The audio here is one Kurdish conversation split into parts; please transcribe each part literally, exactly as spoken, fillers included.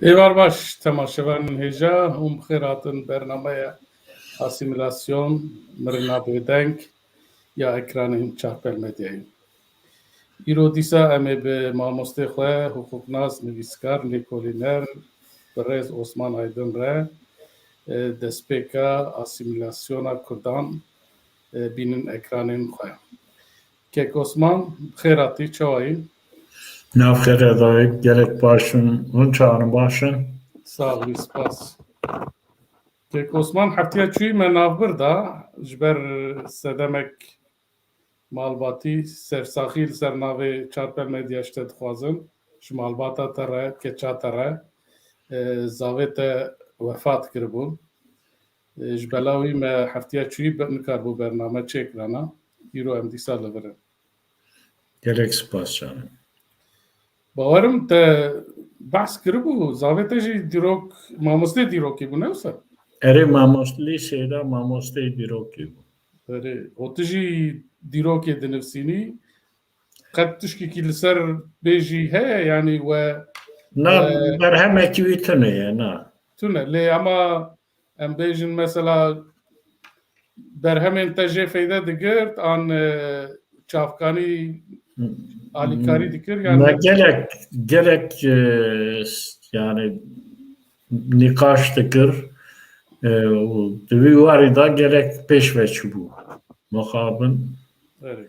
Êvar baş, temaşevanên hêja, hûn bi xêr hatin bernameya asîmîlasyon, mirina bêdeng ya ekranên Çarpel Medyayê. Îro dîsa em ê bi mamostê xwe, hiqûqnas, nivîskar, lêkolîner, birêz Osman Aydin re, e, destpêka asîmîlasyona Kurdan, e, bînin ekranên xwe. Kek Osman, bi xêr hatî, çawa yî? Nav xêre dayê, gelek baş im. Hûn çawan baş in? Sağ ol, spas. Kek Osman, heftiya çûyî me navbir da, ji ber sedemek malbatî, sersaxî li ser navê Çarpel Medya ji te dixwazin, ji malbata te re, keça te re, e, zavê te wefat kiribû. E, ji bela wî me heftiya çûyî be-, nikaribû bername çêkirana. Îro em dîsa li vir in. Gelek spas canım. Bawerim te behs kiribû, zavê te jî dîrok, mamostê dîrokê bû, ne wisa? Erê, mamost-, lîseyê de mamosteyê dîrokê bû. Erê, û tu jî dîrokê dinivsînî, qet tişkekî li ser bêjî heye, yanî we, Na, e, berhemekî wî tune ye, na. Tune, lê ama em bêjin mesela berhemên te jê feyde digirt, an, e, çavkanî alîkarî dikir, yani? Me gelek, gelek, e, s-, yani nîqaş dikir, e, û di wî warî de gelek pêş ve çûbû. Mixabin. Erê.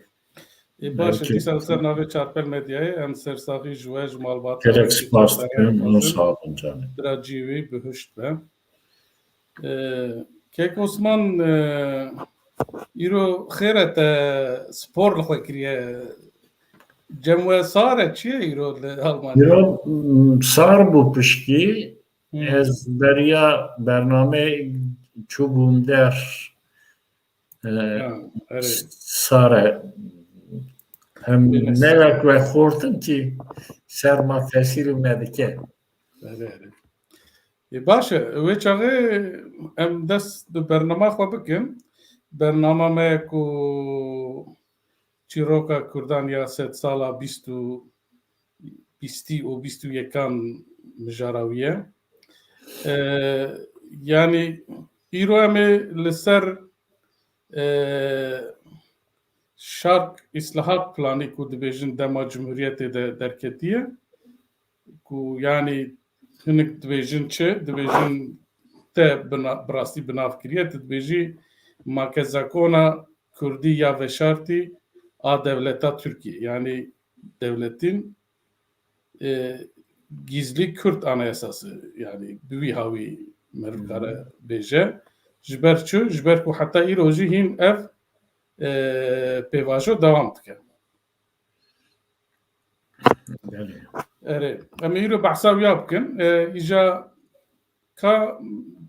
Ê, baş e, Belkî. Dîsa li ser navê Çarpel Medyayê em sersaxî ji we, ji malbata we, Gelek spas dikim, hûn sağ olun canım. Bira cî wî bihuşt be. E, Kek Osman, e, îro xêr e, te spor li xwe kiriye. Cem we sar e, çi ye îro li Almanya? Îro, mm, sar bû pişkî. Hmm. Ez beriya bername çûbûm der. E, Ha, erê. Sar e. Hem Bêne ne sar. Wek we xortim ki serma tesîrî me dike. Erê, erê. Ê, baş e, wê çaxê em dest bi bernama xwe bikin. Bernama me ku çîroka Kurdan ya sedsala bîst û, bîstî û bîst û yekan mijara wî ye. E, yanî îro em ê li ser, e, Şark Îslahat Planî ku dibêjin dema Cumhuriyetê de derketiye, ku yanî hinek dibêjin çi? Dibêjin te bina-, bi rastî bi nav kiriye, tu dibêjî makezakona Kurdî ya veşartî a dewleta Tirkiyê, yanî dewletîn, e, gizli Kürt Anayasası, yanî bi wî hawî meriv kare bêje. Ji ber çi? Ji ber ku heta îro jî hîn ev, e, pêvajo dewam dike. Belê. Erê, em ê îro behsa wiya bikin. E, îja ka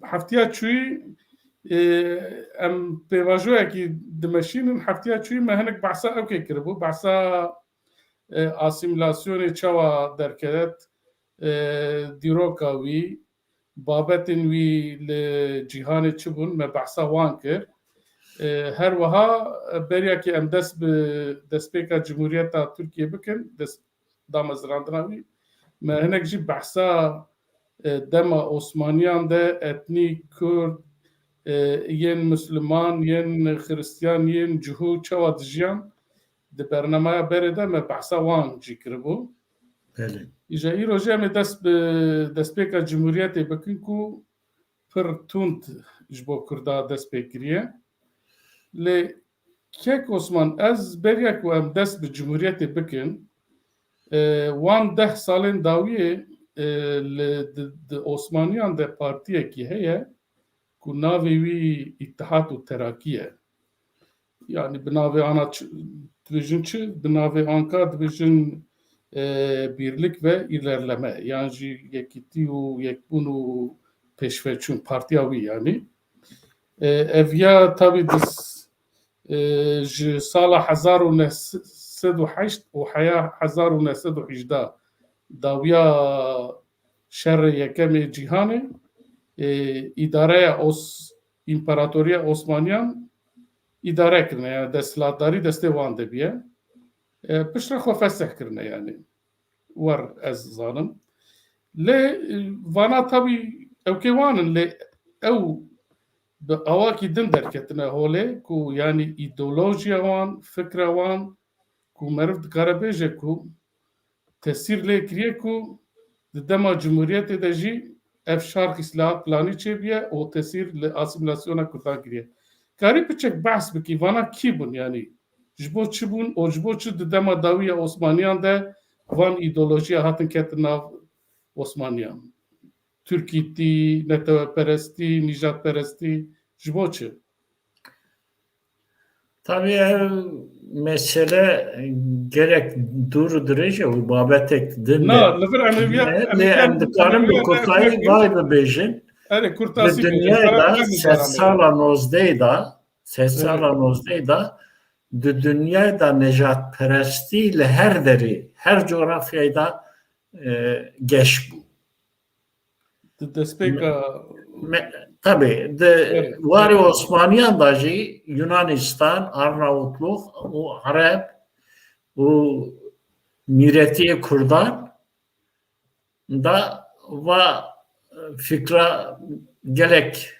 heftiya çûyî, e, em pêvajoyekî dimeşînin. Heftiya çûyî me hinek behsa ewkê kiribû. Behsa, e, asîmîlasyonê çawa derket, e, dîroka wî, babetên wî li cîhanê çi bûn, me behsa wan kir. E, her wiha, e, beriya ku em dest bi destpêka Cumhuriyeta Tirkiyê bikin, dest damezrandina wî, me hinek jî behsa, e, dema Osmaniyan de etnî Kurd, e, yên Misliman, yên Xiristiyan, yên Cihû çawa dijiyan, di bernameya berê de me behsa wan jî kiribû. Belê. Îja îro jî em ê dest bi destpêka Cumhuriyetê bikin ku pir tund ji bo Kurda dest pê kiriye. Lê Kek Osman, ez beriya ku em dest bi Cumhuriyetê bikin, e, wan deh salên dawiyê, e, li, di, di Osmaniyan de partiyekî heye ku navê wî Îttihat û Terakî ye. Yani bi navê ana ç-, dibêjin çi? Bi navê anka dibêjin, e, Birlik ve İlerleme, yan jî Yekîtî û Yekbûn û Pêşveçûn, partiya wî yani. E, ev ya tabî di s-, e, ji sala hezar û neh sed û heşt û heya hezar û neh sed û hejdeh dawiya şerê yekemê cîhanê, e, îdareya Os-, împaratoriya Osmaniyan îdare kirine, yani desthilatdarî destê wan de biye. E, piştre xwe fesih kirine yani. Wer ez zanim. Lê, e, vana tabî ewkê wan in, lê ew bi awakî din derketine holê ku, yanî, îdeolojiya wan, fikra wan ku meriv dikare bêje ku tesîr lê kiriye ku di dema cumhuriyetê de jî ev şark îslahat planî çêbûye û tesîr li asîmîlasyona kurdan kiriye. Karî piçek behs bikî, vana kî bûn, yanî ji bo çi bûn û ji bo çi di dema dawî ya Osmaniyan de van îdeolojiya hatin ketin nav Osmaniyan? Tirkîtî, neteweperestî, nîjadperestî, ji bo çi? Tabî ev mesele gelek dûr û dirêj e û babetek din Na, e. Li vir em ê viya, em Lê ê em dikarin bi kurtayî vay bibêjin. Erê, kurtasî Di dinyayê de sedsala nozdehê de, sedsala nozdehê de di dinyayê de nijadperestî li her derê, her coğrafyayê de, e, geş bû. Di destpêka Me-, tabî, di Evet. warê Osmaniyan de jî Yunanistan, Arnavutluk û Ereb û mîretiyê Kurdan da va fikra gelek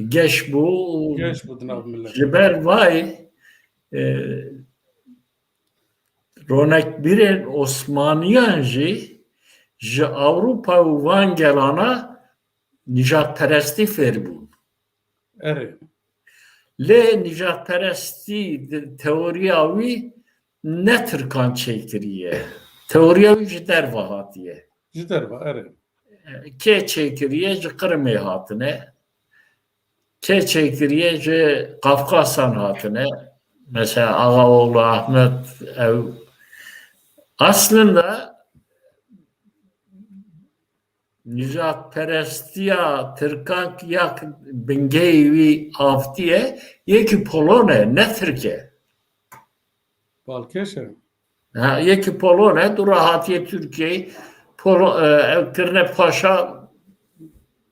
geş bû û Geş bû di nav millet. ji ber vay, e, ronekbîrên Osmaniyan jî ji Ewropa û van gelana nijadperestî fêr bûn. Erê. Lê nijadperestî di teoriya wî ne Tirkan çêkiriye. Teoriya wî ji derve hatiye. Ji derve, erê. Kê çêkiriye? Ji Qirimê hatine. Kê çêkiriye? Ji Qafqasan hatine. Mesela Ağaoğlu Ahmet ew. Aslında nijadperestiya Tirkan ya bingehê wî avtiye, yekî Polon e, ne Tirk e. Balkêş e. Ha, yekî Polon e, dû re hatiye Tirkiyeyê, Polo-, e, ew kirine paşa,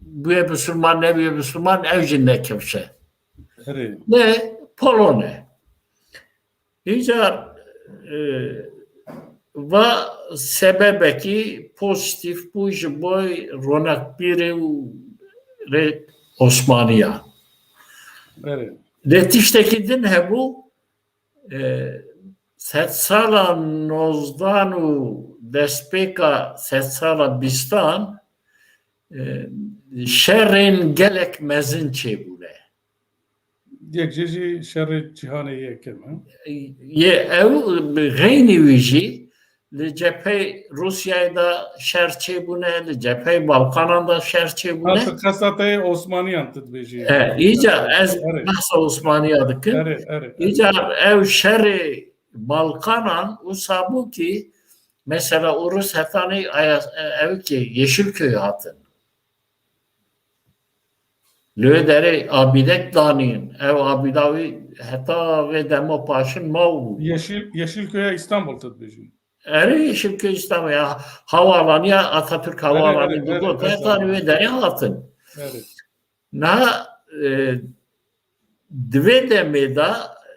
bûye Misilman, nebûye Misilman, ew jî ne kifş e. Erê. Ne, Polon e. Îcar, e, va sebebekî pozîtîf bû ji bo ronakbîrê û rê Osmaniyan. Erê. Lê tiştekî din hebû, e, sedsala nozdan û destpêka sedsala bîstan, e, şerên gelek mezin çêbûne. Yek jê jî şerê cîhanê yekem, he? Yê ew, xeynî wî jî li cepheyê Rûsyayê de şer çêbûne, li cepheyê Balkanan de şer çêbûne. Ha, tu qesa te yê Osmaniyan tu dibêjî. E, îcar ez Erê. behsa Osmaniya dikim. Erê, erê, erê. Îcar ew şerê Balkanan wisa bû ki mesela Urus hetanî aya, e, ew ki Yeşilköy hatin. Li wê derê abîdek danîn. Ev abîda wî heta vê dema paşin mawbû. Yeşil, Yeşilköy'e İstanbul tu dibêjî. Erê, Yeşilköy İstanbul ya. Havalaniya Atatürk Erê, Havalani erê, digot. erê, Heta erê. Li wê derê hatin. Erê. Niha, e, di vê demê de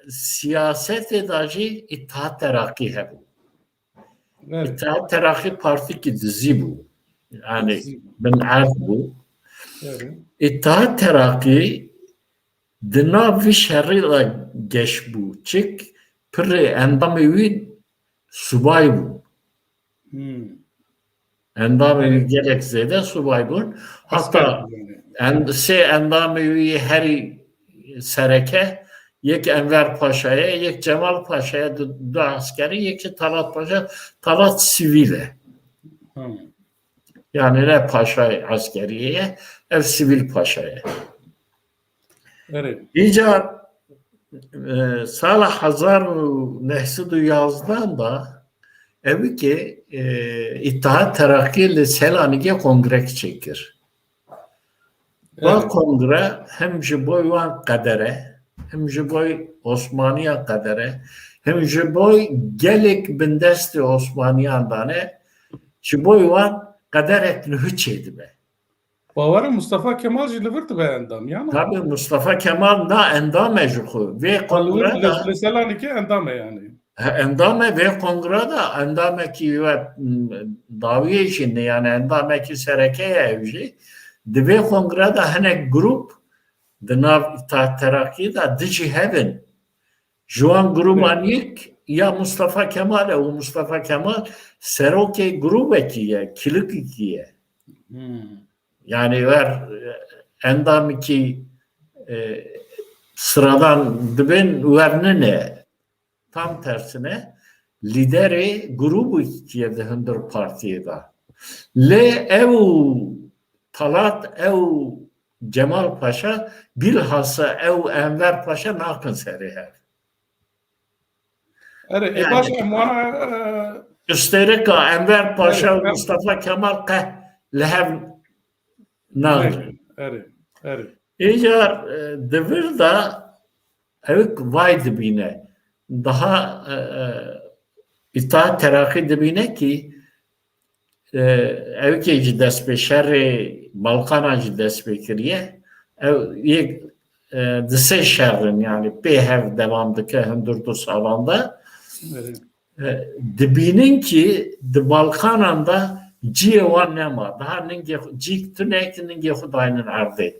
siyasetê de jî Îttihat Terakî hebû. Evet. Îttihat Terakî partîkî dizî bû. Yani Dizî bû. Bin erd bû. Evet. Îttihat Terakî di nav vî şerî de geş bû. Çik pirê endamê wî subay bû. Hmm. Endamê wî Evet. gelek zêde subay bûn. Asker Hatta bû yani. en-, sê endamê wî herî sereke, yek Enver Paşa ye, yek Cemal Paşa ye, du, du eskerî, yek jî Talat Paşa, Talat sivîl e. Hı. Yani ne paşa eskerî ye, ev sivîl paşa ye. Erê. Îcar, e, sala hezar û neh sed û yazdan da ew ki, e, Îttihat Terakî li Selanikê kongrek çêkir. Va Evet. kongre hem ji bo wan qeder e, hem ji bo Osmaniya qeder e, hem ji bo gelek bindestê Osmaniyan dane, ji bo wan qederek nuh çêdibe. Bawer e Mustafa Kemal jî li vir dibe endam, ya ne? Tabii Mustafa Kemal na endam e ji xwe. Vê Ha, li wir, kongre li, de li Selanikê endam e yani. He, endamê vê kongre de, endamekî we, m, dawiyê jî ne, yani endamekî sereke ye ew jî. Di vê kongre de hinek grûp di nav Îttihat Terakî de dijî hev in. Ji wan grûban yek ya Mustafa Kemal e û Mustafa Kemal serokê grûbekî ye, kilikekî ye. Hmm. Yani wer, e, endamekî, e, sıradan dibin wer nine. Tam tersine, lîderê grûbekî ye di hundir partiyê de. Lê ew Talat, ew Cemal Paşa, bilhassa ew Enver Paşa nakin serê hev. Erê, e, yani, baş e, em wana, e, Üstêrika Enver Paşa û Mustafa Kemal qeh li hev nagrin. Erê, erê. Îcar, e, di vir de ew vay dibîne. Daha, e, e, Îttihat Terakî dibîne ki, e, ew kê ji destpê şerê Balkanan ji destpê kiriye. Ew yek, e, di sê şer in, yani pê hev devam dike hundir du salan de. Erê. E, dibînin ki di Balkanan de ciyê wan nema. Daha ningê xwe, cîk tune ki ningê xwe daynin erdê.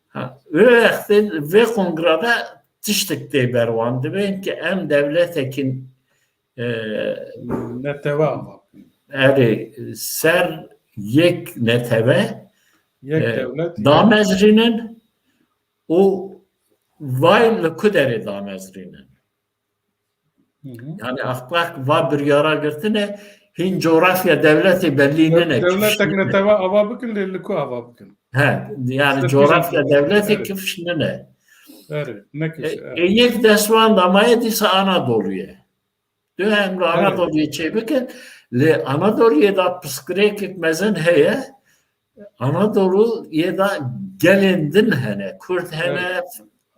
Ha, wê wextê vê kongra de tiştek tê ber wan. Dibên ki em dewletekî, e, netewe ava bikin. Erê, ser yek netewe, yek, e, dewlet, damezrînin û vay li ku derê damezrînin. Hı hı. Yani axpaq va biryara girtine, hîn coğrafya dewletê bellî nine. Dewletek netewe ava bikin, lê li ku ava bikin? He, yani coğrafya dewletê kifş nine. Erê, ne kifş, e, erê. E, yek destvan damaye dîsa Anadolu'ye. Dö em li Anadolu'ye çê bikin, lê Anadolu'ye da piskirêkek mezin heye. Anadolu'ye da gelên din hene, Kurd hene,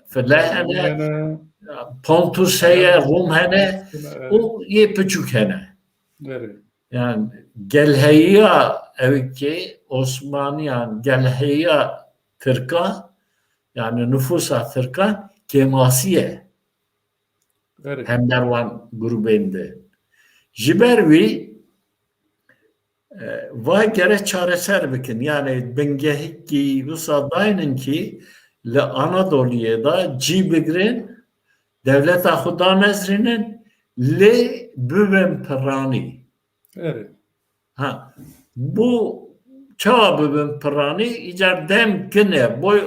File hene, Pontus heye, Rum hene, û yê piçûk hene. Yani gelheyiya ew ki Osmaniyan, gelheyiya Tirkan, yani nüfusa Tirkan kêmasî ye. Hember wan grûbên de. Ji ber wî, e, va gere çareser bikin. Yani bingehekî wisa daynin ki li Anadolu'ye da cî bigrin, dewleta xwe damezrînin, lê bibin piranî. Evet. Ha, bu çawa bibin piranî, îcar dem kine, boy,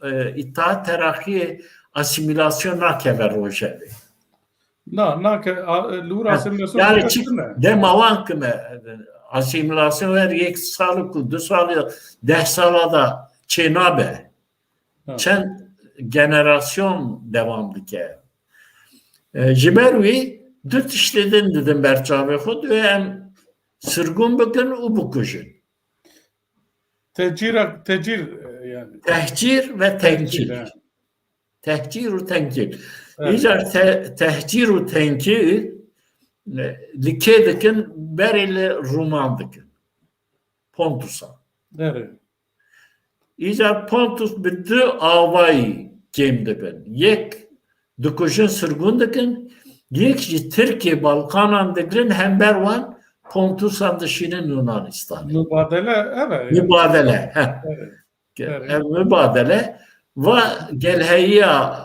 e, Îttihat Terakî asîmîlasyon nakeve rojevê. Na, nake, a, e, li wir asîmîlasyon yani çi, dema wan kime, e, asîmîlasyon her yek sal ku du sal ya deh sala da çê nabe. Çend generasyon devam dike. E, ji ber wî du tiştê din didin ber çavê xwe, dê em sirgûn bikin û bikujin. Tecîra, tecîr, e, yani. Tehcîr ve tenkîl. Tehcîr û tenkîl. Evet. Îcar te-, tehcîr û tenkîl, e, li kê dikin, berê li Rûman dikin. Pontusa. Evet. Îcar Pontus bi du avayî kêm dibin. Yek dikujin, sirgûn dikin, yek jî Tirkê Balkanan digirin, hember wan Pontusan dişînin Yunanistanê. Mubadele, evet. Mubadele, he. Evet. Ev mubadele, va gelheyiya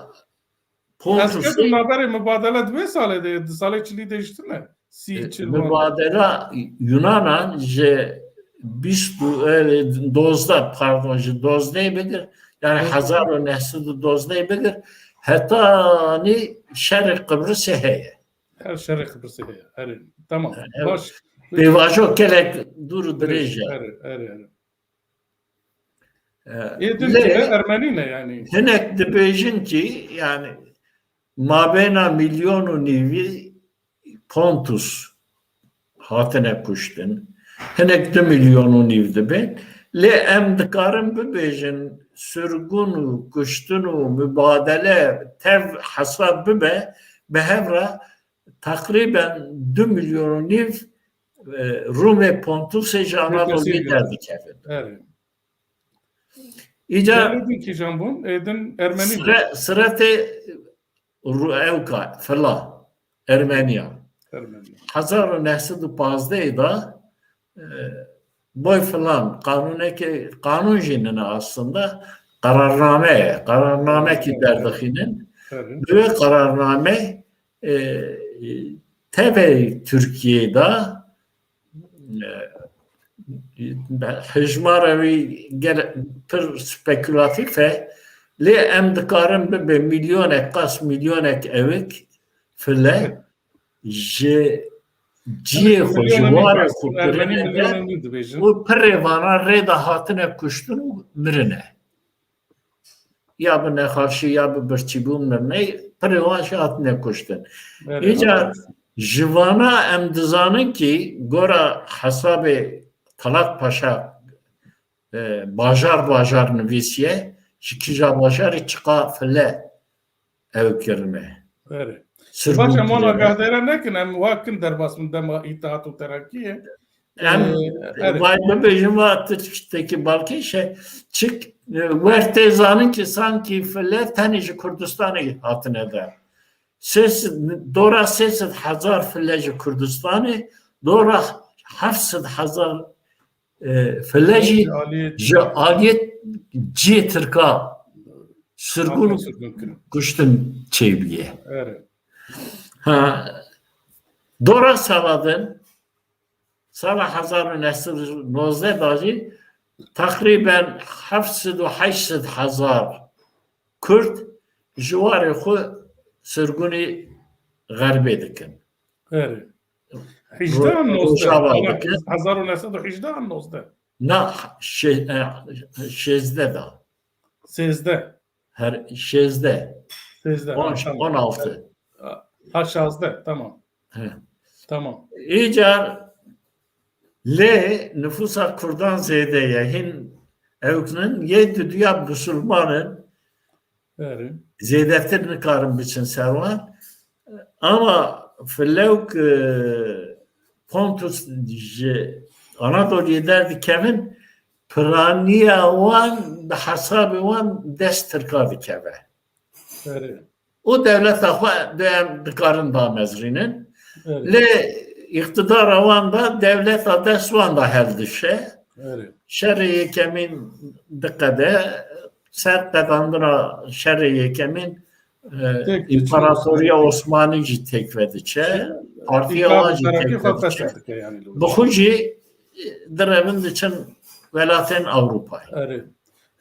Pontusê. Ez ketim naberê mubadele di wê salê de, di salê çilî de jî tune. Sî, e, çil wan. Mubadela Yunanan ji bîst û, e, dozdeh, pardon, ji dozdeh bigir, yani hezar û neh sed û dozdeh bigir, hetanî şerê Qibrisê heye. Her şerê Qibrisê heye. Erê, tamam. Baş. Pêvajo kelek dûr û dirêj e. Erê, erê, erê. E, Ê din lê Ermenî ne yani? Hinek dibêjin ki, yani, mabêna milyon û nîvî Pontus hatine kuştin. Hinek du milyon û nîv dibin. Lê em dikarin bibêjin, sirgûn û kuştin û mubadele tev hesab bibe, bi hev re teqrîben du milyon û nîv, e, Rûmê Pontusê ji Anadoluyê derdikevin. Evet. Îca Gelê din kîjan bûn? Ê din Ermenî bûn. Sire-, siretê Ru-, ewka, Fila. Ermeniyan. Ermeniyan. Hezar û neh sed û pazdehê de, e, boy filan, qanûneke, qanûn jî nine aslında, qerarname ye. Qerarnamekî derdixînin. Bi wê qerarname, e, tevê Tirkiyeyê de, e, hijmara wî gel-, pir spekulatif e, lê em dikarin bibe milyonek, qas milyonek ewik file ji ciyê xwe, ji warê xwe kirine der û pirê vana rê de hatine kuştin û mirine. Ya bi nexaşî ya bi birçîbûn mirine, pirê wan jî hatine kuştin. Îcar ji vana em dizanin kî gora hesabê Talat Paşa, e, bajar bajar nivîsiye, ji kîja bajarê çiqa file ew kirine. Erê. Sirgûn kirine. Baş em wan agahdare nekin, em wa kin derbas min dema Îtihat û Terakî ye. Em, e, erê, vay bibêjin va tiştekî balkêş e. Çik, e, wer tê zanin ki sankî file tenê ji Kurdistanê hatine der. Sê sed, dora sê sed hezar file ji Kurdistanê, dora heft sed hezar, e, file jî ji aliyê ciyê Tirka sirgûn û kuştin çêbûye. Ha, dora sala din, sala hezar û neh sed û nozdeh de jî teqrîben heft sed û heşt sed hezar Kurd ji warê xwe sirgûnê Xerbê dikin. Erê. Hejdehan nozdeh. Rojava dikin. Hezar û neh sed û hejdehan nozdeh. Na, şê-, e, şêzdeh de. Sêzdeh. Her şêzdeh. Sêzdeh, on, ha, tamam. On altı. Ha, şazdeh, tamam. He. Tamam. Îcar lê nifûsa Kurdan zêde ye. Hin ewknin yê diduya Musulman in. Erê. Zêdetir nikarin biçin ser wan. Ama filewk, e, Pontus ji Anadoluyê derdikevin, piraniya wan bi hesabê wan dest Tirka dikeve. Erê. Û dewleta xwe de em dikarin damezrînin. Erê. Lê îqtidara wan de dewleta dest wan de hildişe. Erê. Şerê yekemîn diqede, ser qedandina şerê yekemîn, e, Têk diçe. Împaratoriya Osmanî jî têk vediçe, partiya wan jî têk vediçe. Bi xwe jî direvin diçin welatên Ewropayê. Erê.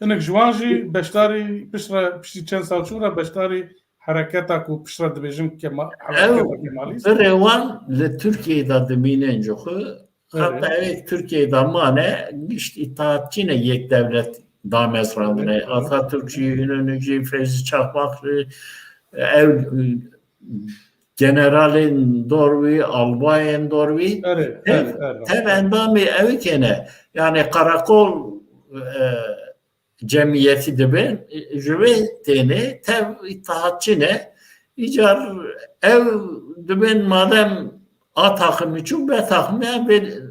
Hinek ji wan jî beşdarî piştre, piştî çend sal çû re beşdarî hereketa ku piştre dibêjin Kema-, hereketa Kemalîst. Ew birê wan li Tirkiyeyê de dimînin ji xwe. Heta êk Tirkiyeyê de mane, gişt îtihatçî ne yek dewlet damezrandine. Atatürk jî, Înönü jî, Fevzi Çakmak jî, ew generalên dor wî, albayên dor wî, tev endamê ewikê ne. Yani karakol, e, cemiyetî dibin, ji vê têne tev îtihatçî ne. Îcar ew dibin madem A takımî çû, B takımî em vê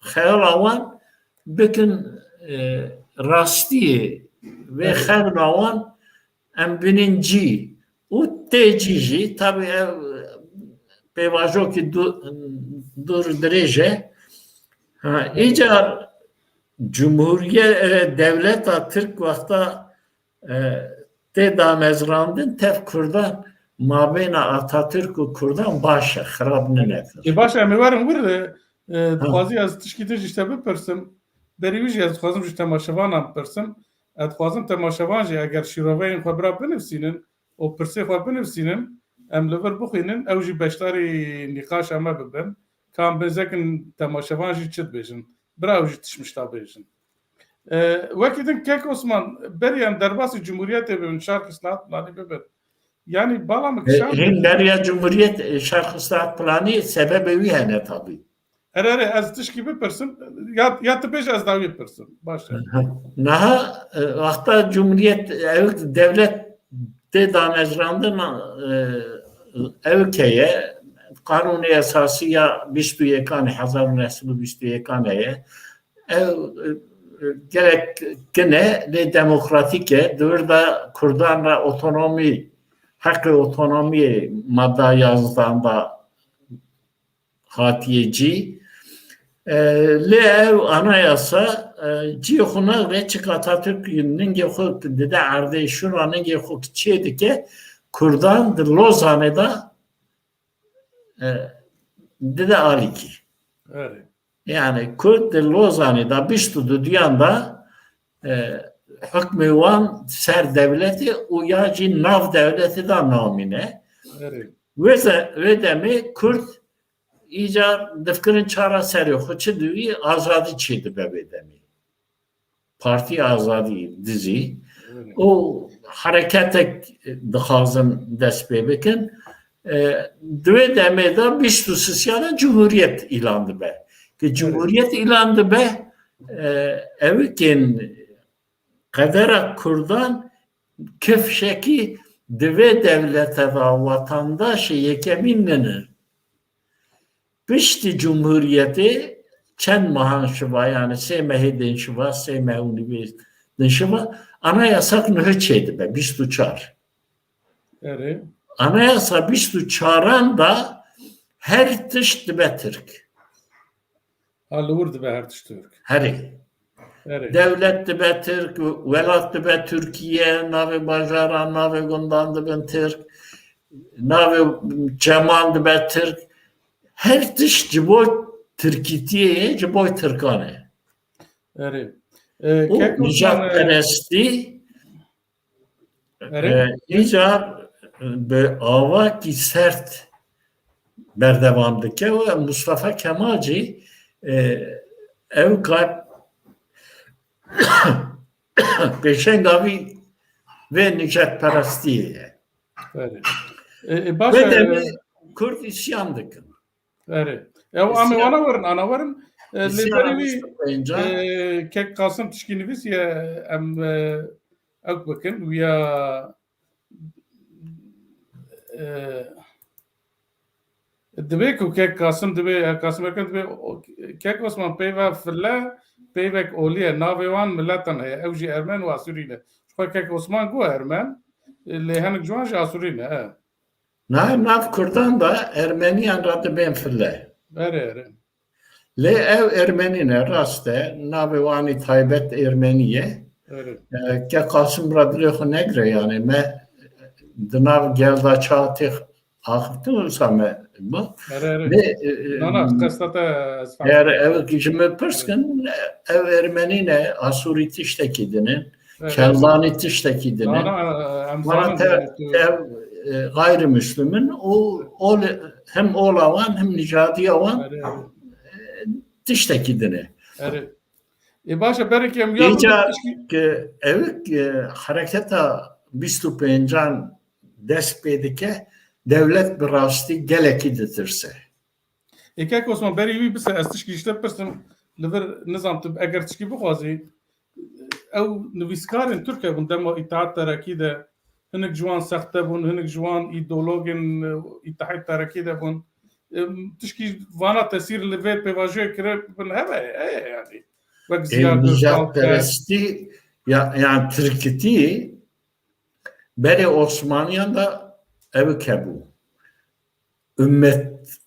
xeyala wan bikin, e, rastiyê vê xewla wan em binin cî û tê cî jî, tabî ev pêvajokî du-, dûr dirêj e. Ha, îcar cumhuriye, e, dewleta Tirk wexta, e, tê damezrandin tev Kurdan mabêna Atatürk û Kurdan baş e, xirab nine. Ê, baş e, em ê werin wir, e, e, dixwazî ez tişkî din ji te bipirsim. Berî wî jî ez dixwazim ji temaşevanan bipirsim. Ez dixwazim temaşevan jî eger şîroveyên xwe bira binivîsînin û pirsê xwe binivîsînin, em li vir bixwînin, ew jî beşdarî nîqaşa me bibin. Ka em bêzekin temaşevan jî çi dibêjin. Bira ew jî tişt mişta bêjin. E, wekî din kek Osman, berî em derbasî Cumhuriyetê bibin, şerh îslahat planî bibin. Yanî bala min kişand. Hîn beriya Cumhuriyet, e, şerh îslahat planî sebebê wî hene tabî. Erê, erê, ez tişkî bipirsim. Ya, ya tu bêje ez dawî bipirsim. Baş e. Niha, e, wexta Cumhuriyet, ew dewlet tê damezrandin, e, ew heye, Kanûnê Esasî ya bîst û yekan, hezar û neh sed û bîst û yekan heye. Ew, e, gelek kin e, lê demokratîk e. Di wir de Kurdan re otonomî heqê otonomiyê madda yazdan da hatiye cî. E, lê ev anayasa, e, cî xwe naxê, çik Atatürk ningê xwe dide erdê, şûna ningê xwe çê dike, Kurdan di Lozanê de, e, dide alîkî. Erê. Yani Kurd di Lozanê de bîst û duyan de, e, hukmê wan ser dewletê û ya jî nav dewletê de namîne. Erê. Wê ze-, wê demê Kurd îcar difikirin çara serê xwe çi diwî azadî çê dibe wê demê. Partî Azadî dizî. Erê. Û hereketek dixwazin dest pê bikin. E, di wê demê de bîst û sisiya de cumhuriyet îlan dibe. Ki cumhuriyet îlan dibe, e, ew kên qedera Kurdan kifşekî di vê dewlete de wetandaşê yekemîn ninin. Piştî Cumhuriyetê çend mehan şiva, yani sê mehê din şiva, sê meh û nîvê din şiva, anayasak nuhê çê dibe, bîst û çar. Erê. Anayasa bîst û çaran da her tişt dibe Tirk. Ha, li wir dibe her tişt Tirk. Herê. Erê. Dewlet dibe Tirk, welat dibe Tirkiye, navê bajaran, navê gundan dibin Tirk, navê çeman dibe Tirk. Her tişt ji bo Tirkîtiyê ye, ji bo Tirkan e. Erê. E, Û Kek Osman, e, nijadperestî, Erê. E, îcar bi avakî sert berdewam dike û Mustafa Kemal jî, e, ew kar pêşenga vî vê nijadperestiyê ye. Erê. E, e, baş Vê e, demê Kurd îsyan dikin. Erê. Ew ame Îsyan, wana werin, ana werin. E, lê îsyan berê wî, bîst û pêncan. E, Kek Qasim tişkî nivîsiye, em, e, ew bikin, wiya, e, divê ku Kek Qasim divê, e, Qasim Erkan divê, o, Kek Osman peyva file, peyvek olî ye, navê wan miletan heye, ew jî Ermen û Asûrî ne. Ji xwe Kek Osman got Ermen, e, lê hinek ji wan jî Asûrî ne, e. Na, nav Kurdan da Ermeniyan ra dibên file. Erê, erê. Lê ew Ermenî ne, rast e. Navê wanî taybet Ermenî ye. Erê. E, ke Qasim ra dilê xwe negire, yani me di nav gel da çawa têx axiftin wisa me bu. Erê, erê. Lê, e, e, Na, na, qesta te ez fehmim. Eğer ew ki ji min pirs kin, ew Ermenî ne, Asûrî tiştekî din in. Evet. Keldanî tiştekî din e. Na, na, em Bana zanin te, yani, tu te, e, gayrimüslim in û ol, hem ola wan hem nijadiya wan, Evet, evet. e, tiştekî din e. Evet. E, baş e, berê em ya Îca tişkî- ki ew ki hereketa bîst û pêncan dest pê dike, dewlet bi rastî gelekî ditirse. Ê kek Osman, berî wî bise, ez tişkî ji te pirsim, li vir nizam tu eger tişkî bixwazî, ew nivîskarên Tirk hebûn dema Îtihat Terakî de, hinek ji wan sexte bûn, hinek ji wan îdeologên, e, Îtihat Terakî de bûn. Em, tişkî vana tesîr li vê pêvajoyê kiribin hebe, heye yani. Wek Ê, Ziya Gökalp, nijadperestî, ya, yani Tirkîtî berê Osmaniyan de ew hebû. Ummet,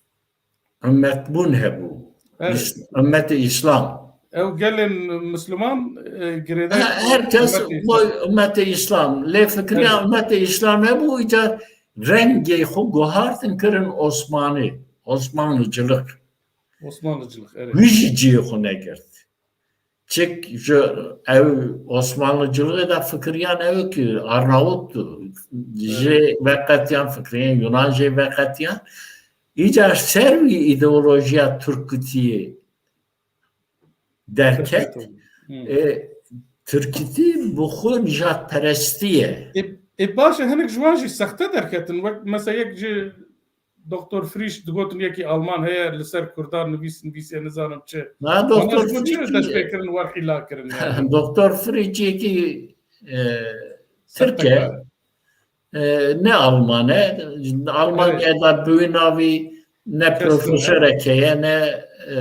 ummetbûn hebû. Evet. Îs-, ummetê Îslam. Ew gelên Müslüman, e, girêdayî He-, herkes ummetê Îslam. Boy ummetê Îslam. Lê fikriya Evet. ummetê Îslam hebû, îca rengê xwe guhartin kirin Osmanî. Osmanlıcılık. Osmanlıcılık, evet. Wî jî cihê xwe negirt. Çik ji ew Osmanlıcılığı da fikiriyan ew ki Arnavut jî Evet. veqetiyan, fikiriyan Yunan jî veqetiyan. Îcar ser wî îdeolojiya Tirkîtiyê derket. Hı. E, Tirkîtî bi xwe nijadperestî ye. E, e, baş e, hinek ji wan jî sexte derketin. Wek mesela yek ji Doktor Frisch digotin yekî Alman heye, li ser Kurdan nivîs nivîsiye, nizanim çi. Na, Doktor Frisch dest pê kirin, wer hîla kirin yani. Doktor Frisch yekî, e, Tirk e. E, ne Alman e. Almanya'da Evet. bi wî navî ne Kes profesorek heye, ne, e,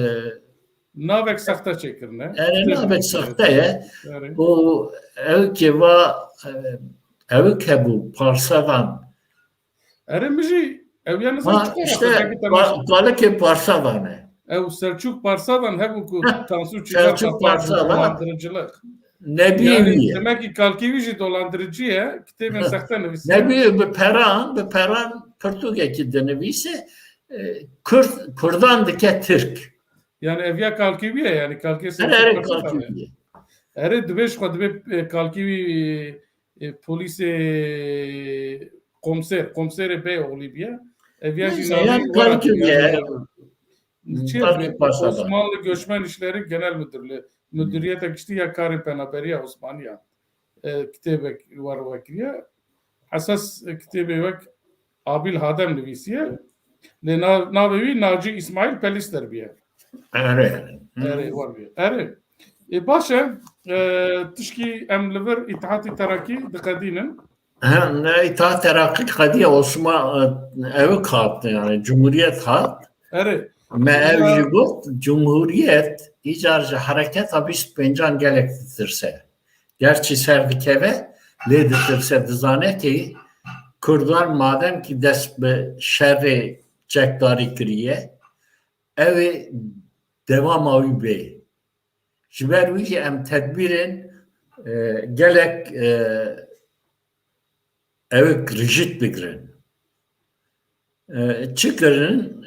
Navek sexte çêkirine. Yani Tirk navek sexte ye. Yani. Û ew ki va, e, ew ke bû parsevan Erê, min jî ew ya nizam Ha, çiqas işte, belkî te pa-, kalikê Parsadan e. Ew Selçuk Parsadan hebû ku Heh, Tansu Çiller Selçuk Parsadan. Dolandırıcılık. Nebî Yani wî ye. Demek ki kalkî wî jî dolandırıcı ye. Kitêbên sexte nivîsiye. Nebî bi peran, bi peran pirtûkekî dinivîse, e, Kurd, Kurdan dike Tirk. Yani ev ya kalkî wî ye, yani kalkê Her Selçuk erê Parsadan kalkî e. Wî ye. Erê, dibê ji xwe dibê, e, kalkî wî, e, polîsê komiser, komiserê Beyoğlu bîye. Ev ya jî Neyse, navê ya wara kalkî wî ye. Çi Tabii Paşa'da. Osmanlı Göçmen İşleri Genel Müdürlüğü. Müdüriyete giştî ya karên penaberiya Osmaniya. E, kitêbek war wekiriye. Esas, e, kitêbê wek Abil Hadem nivîsiye. Lê na-, navê wî Naci İsmail Pelister biye. Erê. Erê, war biye. Erê. E, baş e, e, tişkî em li vir Îtihatî Terakî diqedînin. He, ne, Îtihat Terakî qediya Osman, e, ew hat, yani Cumhuriyet hat. Erê. Me ev Ya- jî got, Cumhuriyet îcar ji hereketa bîst pêncan gelek ditirse. Gerçî ser dikeve, lê ditirse, dizane ki Kurdan madem ki dest bi şerê çekdarî kiriye, ew ê dewama wî bê. Ji ber wî jî em tedbîrên, e, gelek, e, ew ê rijît bigirin. E, çi kirin?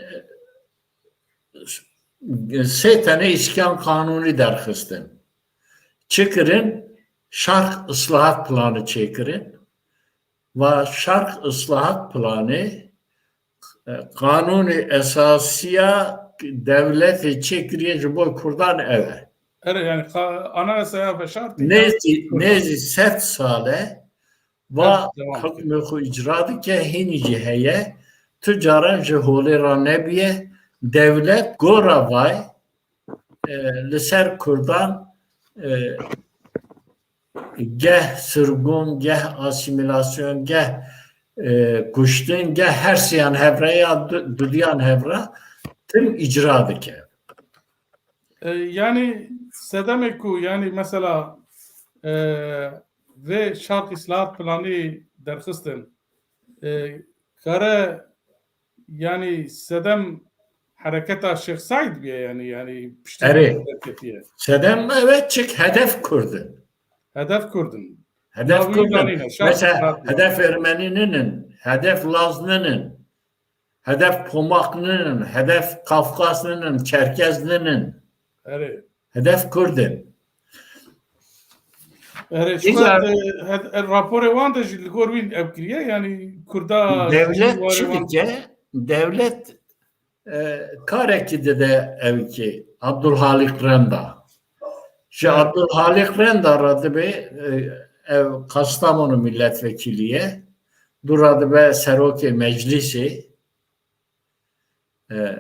E, sê tenê îskan qanûnî derxistin. Çi kirin? Şark Islahat Planı çêkirin. Va Şark Islahat Planı, e, qanûnê esasiya dewletê çêkiriye ji bo Kurdan ev e. Erê, yani ka-, anayasaya veşartî Nêzî, Kurdan. Nêzî sed sal e, va Evet, devam hukmê xwe îcra dike, hînî jî heye. Tu caran ji holê re nebiye. Dewlet gora vay, e, li ser Kurdan, e, geh sirgûn, geh asîmîlasyon, geh, e, kuştin, geh her siyan hevre ya du-, dudiyan hevre tim îcra dike. E, yani sedemê ku, yani mesela, e, vê şark îslahat planî derxistin, e, kare, yani sedem hereketa Şêx Seîd biye, yani, yani piştî Erê. Derketiye. Sedem evet, çik hedef Kurd in. Hedef Kurd in. Hedef Ya Kurd in. Yunanî ne, şark Mesela Kurd in. Hedef Ermenî ninin, hedef Laz ninin, hedef Pomak ninin, hedef Kafkas ninin, Çerkez ninin. Erê. Hedef Kurd in. Erê, ji Îcar xwe, e, hed-, e, raporê wan de jî li gor wî ev kiriye, yani Kurda Dewlet warê çi wan dike? Dewlet, e, karekî dide ew ki Abdulhalik Renda. Ji Evet. Abdulhalik Renda re dibe, e, ev Kastamonu milletvekilî ye. Dû re dibe serokê meclisê. E,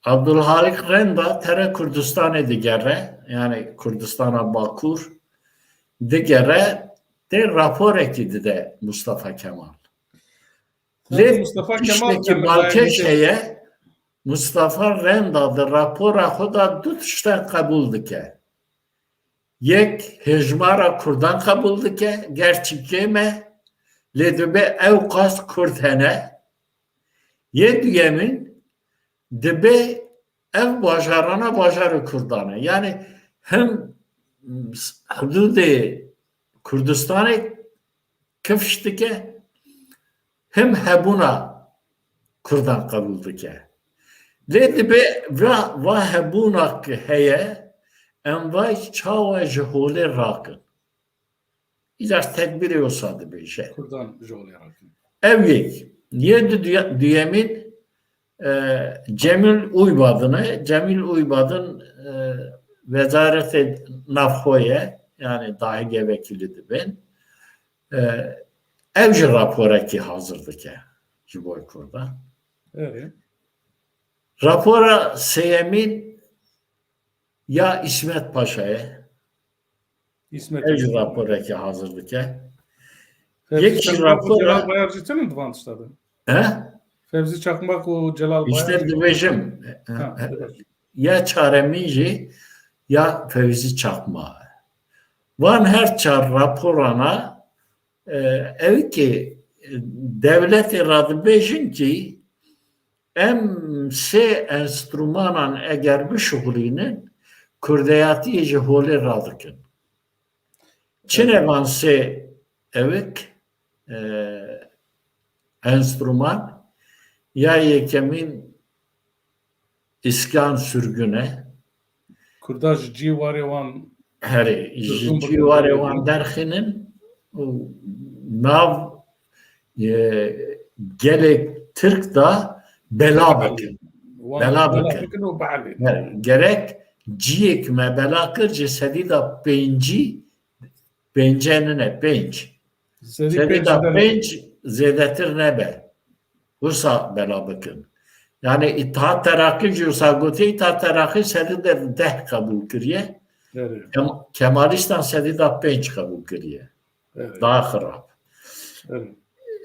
Abdulhalik Renda tere Kurdistanê digere, yani Kurdistana Bakur digere, tê raporekî dide Mustafa Kemal. Lê Mustafa Kemal tiştekî balkêş heye, Mustafa Renda di rapora xwe de du tiştek qebûl dike. Yek hêjmara Kurdan qebûl dike, gerçî kêm e, lê dibe ew qas Kurd hene. Yê duyemîn, dibe ev bajarana bajarê Kurdan e. Yani him hududê Kurdistanê kifş dike, him hebûna Kurdan qebûl dike. Lê dibe va, va hebûna ki heye, em vay çawa ji holê rakin. Îcar tedbîrê wisa dibêje. Kurdan ji holê rakin. Ev yek. Yê du-, duye-, duyemîn, e, Cemîl Uybadin e. Cemîl Uybadin, e, Wezaretê Navxwe ye, yani dahilî vekilî dibin. E, ew jî raporekî hazir dike ji bo Kurdan. Evet. Rapora sêyemîn ya Îsmet Paşa ye. Îsmet Ev jî Paşa. Raporekî hazir dike. Fevzi Yek jî Çakmak û rapora Celal Bayar jî tinin di van tişta de? He? Fevzi Çakmak û Celal Bayar İşte jî dibêjim. Ha, evet. Ya çaremîn jî ya Fevzi Çakma. Van her çar raporana, e, ew ki dewletê re dibêjin kî em sê enstrûmanan eger bişuxulînin, kurdeyatiyê ji holê radikin. Çi ne van sê ewik, e, enstrûman? Ya yekemîn îskan, sürgün e. Kurda ji cî warê wan Herê, ji cî warê wan derxînin û nav, e, gelê Tirk da bela bikin. Bela bikin. Bela bikin û bielîn. Her, gerek ciyek me bela kir ji sedî da pêncî, pênce nine, pênc. Sedî pênc de pênc zêdetir nebe. Wisa bela bikin. Yani Îttihat Terakî jî wisa gotiye, Îttihat Terakî sedî de deh qebûl kiriye. Evet. Kem-, Kemalîstan sedî de pênc qebûl kiriye. Evet. Daha xirab. Evet.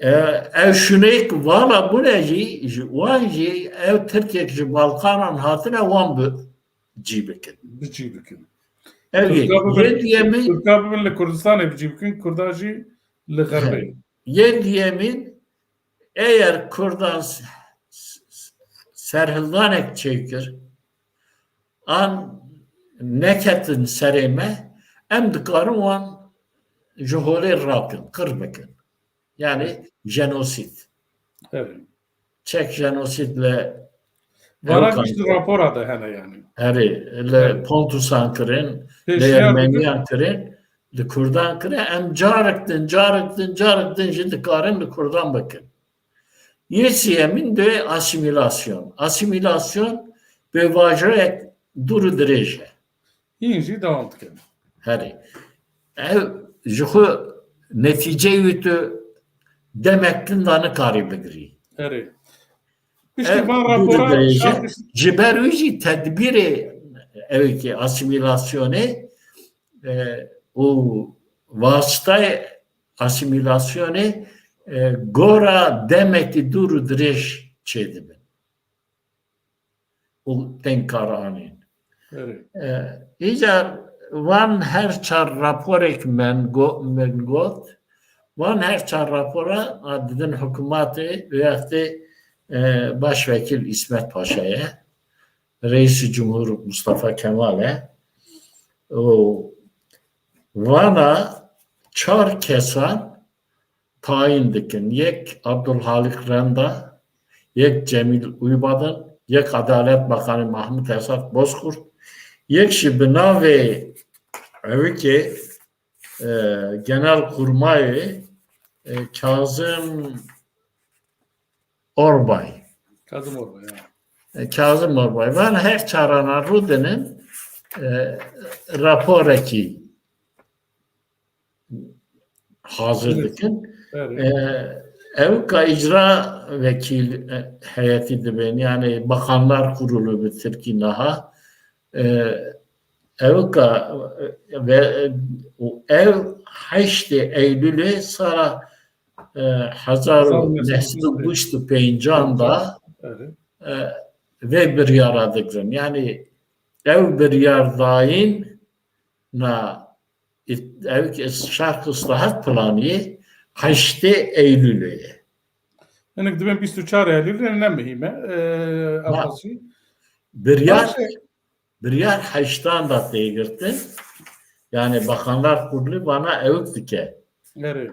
E, ew şûneyek vala bûne jî, ji wan jî ew Tirkek ji Balkanan hatine wan bi cî bikin. Bi cî bikin. Ev yek. Kurda bibin, yê duyemîn, Kurda bibin li Kurdistanê bi cî bikin, Kurda jî li Xerbê. Yê duyemîn, eger Kurdan s-, s-, s-, serhildanek çêkir, an neketin serê me, em dikarin wan ji holê rakin, qir bikin. Yani jenosîd. Evet. Çek jenosîd li Vana Ewkan tişt di rapora de hene yani. Herê, li Evet. Pontusan kirin, li Pêşniyar Ermeniyan kirin, li Kurdan kirin. Em carek din, carek din, carek din jî dikarin li Kurdan bikin. Yê sêyemîn de asîmîlasyon. Asîmîlasyon pêvajoyek dûr û dirêj e. Hîn jî dewam dikin. Herê. Ev ji xwe netîceyê wî tu demek din da nikarî bigirî. Herê. Piştî Ev van dû rapora dibêje, şarkı ji ber wî jî tedbîrê ewkê asîmîlasyonê, e, û vasitayê asîmîlasyonê, e, gora demekî dûr û dirêj çêdibin. Û tên kar anîn. Evet. E, îcar van her çar raporek min go-, min got, van her çar rapora a didin hikûmetê, wextê, e, Başvekîl Îsmet Paşa ye, Reîsî Cumhur Mustafa Kemal e. Û vana çar kesan tayîn dikin. Yek Abdulhalik Renda, yek Cemil Uybadın, yek Adalet Bakanı Mahmut Esat Bozkurt, yek jî bi navê ewikê, e, Genelkurmayê, e, Kazım Orbay. Kazım Orbay, ya. E, Kazım Orbay. Van her çarana rûdinin, e, raporekî hazir Evet. dikin. Evet. E, ewka icra vekîl, e, heyetî dibin, yani Bakanlar Kurulu bi Tirkî naha. E, ewka, e, ve, e, û ev heştê Eylûlê sala, e, hezar û neh sed û bîst û pêncan da, Evet. e, vê biryara digirin. Yani ev biryar dayîn na Ît-, ev ki şerh islahat planiyê heştê Eylûlê ye. Hinek dibên bîst û çar Eylûlê ne muhîm e. Ee, Na, Abbasî. Biryar, Baş e. biryar heştan da tê girtin. Yani Bakanlar Kurulu vana ewk dike. Erê.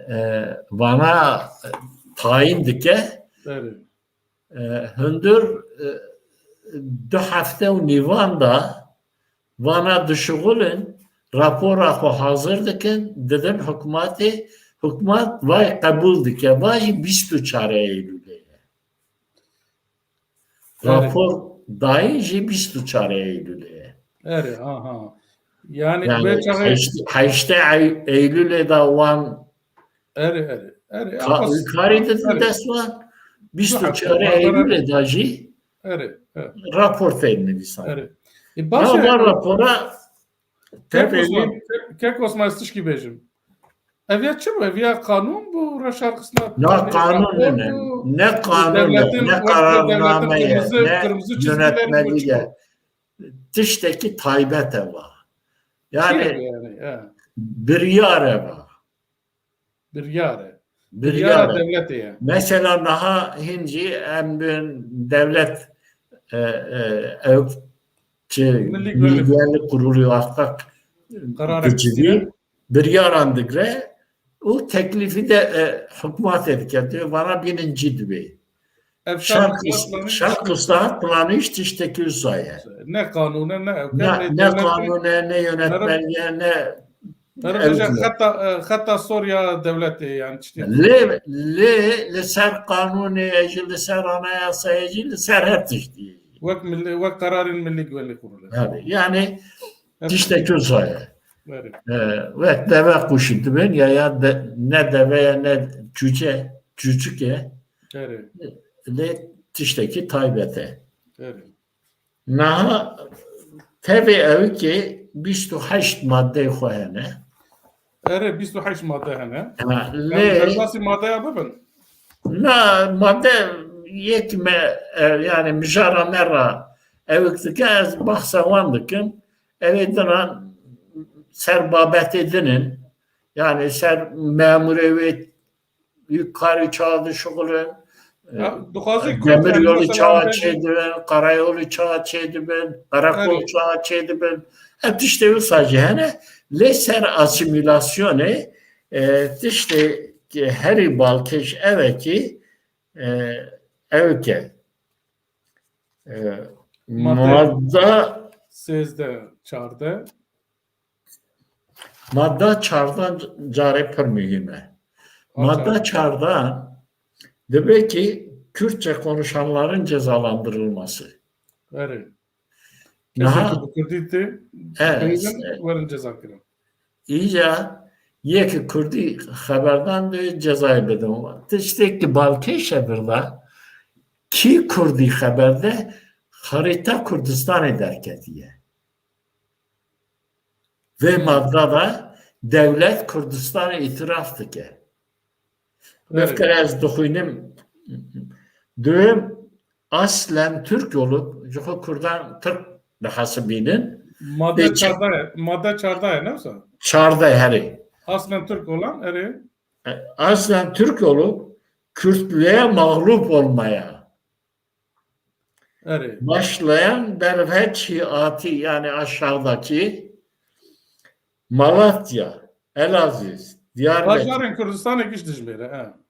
Ee, vana, e, tayin dike. Erê. E, hundir, e, du hefte û nîvan da vana dişuxulin, rapora xwe hazir dikin, didin hikûmetê, hikûmet vay qebûl dike, va jî bîst û çar Eylûlê ye. Evet. Rapor dayîn jî bîst û çar Eylûlê ye. Erê, aha. Yani Yani, vê çaxê heşt-, heştê Ey-, Eylûlê da wan Erê, erê, erê. Ka-, Abbas, karê didin erê. dest wan, bîst û çar Eylûlê da jî Erê, erê. rapor tên nivîsan. Erê. E, baş e. Van rapora Kek tevlî Osman, Kek, Kek Osman, ez tişkî bêjim. Ev ya çi bû? Ev ya qanûn bû, reşarxistina Na, qanûn nine. Ne qanûn e, ne kararname ye, ne yönetmeliği ye. Tiştekî taybet e va. Yani, yani, he. Biryar e va. Biryar e. Biryara dewletê ye. Mesela niha hîn jî em bên dewlet, e, e, ew çi Milli Milli Güvenlik Güvenlik Kurulu wexta Kararek dicivî, distîne. Biryaran digre û teklîfî de, e, hikûmetê dike. Dê vana bînin cî dibê. Ev şer Şer, planî şer qislahat planîş tiştekî wisa ye. Ne qanûn e, ne ew Ne, ne ne dewlet e. Qanûn e, ne yönetmeliğe, ne Her ew xeta, e, xeta sor ya dewletê, yani tiştê. Lê, lê li ser qanûnê ye jî, li ser anayasayê jî, li ser her tiştî. Wek milli, wek kararên Milli Güvenlik Kurulu. Tabii, yani Her tiştekî wisa ye. Berê. E, wek deve qûşî dibin ya, ya de, ne deve ye, ne çûçe, çûçik e. Berê. Lê tiştekî taybet e. Berê. Niha tevê ewikê bîst û heşt madeyê xwe hene. Erê, bîst û heşt made hene. Ha, Em lê derbasî madeya bibin. Na, made yek me, e, yani mijara me ra ewik dike, ez bahsa wan dikim. Ewê din ra ser babetê din in. Yani ser memurê wê karê çawa dişuxulin, Ya, dixwaze Kurd, demir yani yolî mesela çawa çêdibin, karayolî çawa çêdibin, karakol Erê. çawa çêdibin. Ev tiştê wisa jî hene. Lê ser asîmîlasyonê, e, tiştê ki herî balkêş ev e ki, e, ew ke, e, Madde madda sêzdeh, çardeh. Madda çardan carê pir muhîm e. Madda çardan dibe ki Kürtçe konuşanların cezalandırılması. Erê. Niha Kesê ku bi Kurdî tê, Evet. beynin werin ceza kirin. Îca yek Kurdî xeberdan de cezayê bidin. Tiştek ki balkêş e birda, ki Kurdî xeber de xarîta Kurdistanê derketiye. Vê madda de dewlet Kurdistanê îtiraf dike. Evet. Bifkere ez dixwînim, duyum aslen Türk olup, ji xwe Kurdan Tirk dihesibînin. Madde Peki. çardeh, madde çardeh ne wisa? Çardeh herê. Aslen Türk olan, erê. Aslen Türk olup, Kürtlüğe mağlup olmaya Erê. Başlayan derve çiatî, yani aşağıdaki Malatya, Elazığ, Diyarbekir. Bajarên Kurdistanê giş dijmêre, he.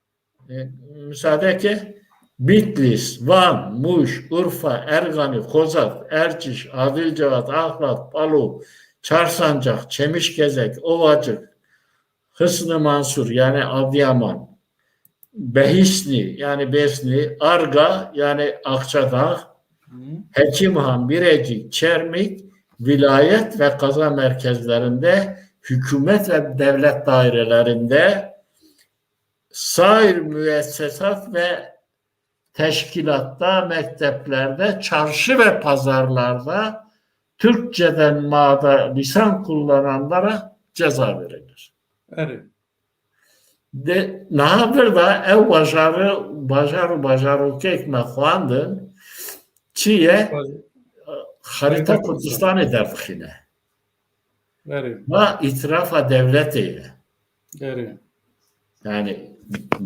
E, müsaade ke Bitlis, Van, Muş, Urfa, Ergani, Kozak, Erçiş, Adilcevat, Ahlat, Palu, Çarsancak, Çemişgezek, Ovacık, Hısn-ı Mansur, yani Adıyaman, Behisni, yani Besni, Arga, yani Akçadağ, Hı. Hekimhan, Birecik, Çermik, vilayet ve kaza merkezlerinde, hükümet ve devlet dairelerinde, sair müessesat ve teşkilatta, mekteplerde, çarşı ve pazarlarda Türkçeden mada lisan kullananlara ceza verilir. Erê. De, niha vir de ew bajarî, bajar û bajarokek me xwendin, çi ye? Baj-, Xarîta Xarîta Kurdistanê derdixîne. Erê. Va îtirafa dewletê ye. Erê. Yani,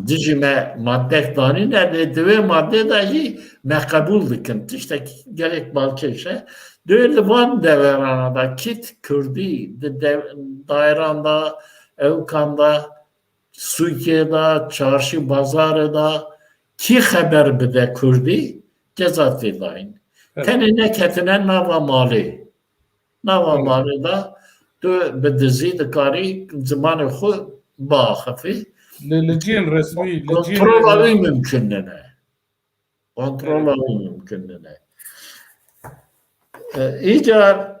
dijî me maddek danîne, lê di wê maddê de jî me qebûl dikin. Tiştek gelek balkêş e. Dê li van deverana de kît Kurdî di dev-, daîran de, ewikan de, sûkê de, çarşî bazarê de kî xeber bide Kurdî, ceza tê dayîn. Evet. Tenê neketine nava malê. Nava Evet. malê de tu bi dizî dikarî zimanê xwe biaxifî. Li, li cihên resmî, li cihên Kontrola wî mimkun nîne. Kontrola Evet. wî mimkun nîne. E, îcar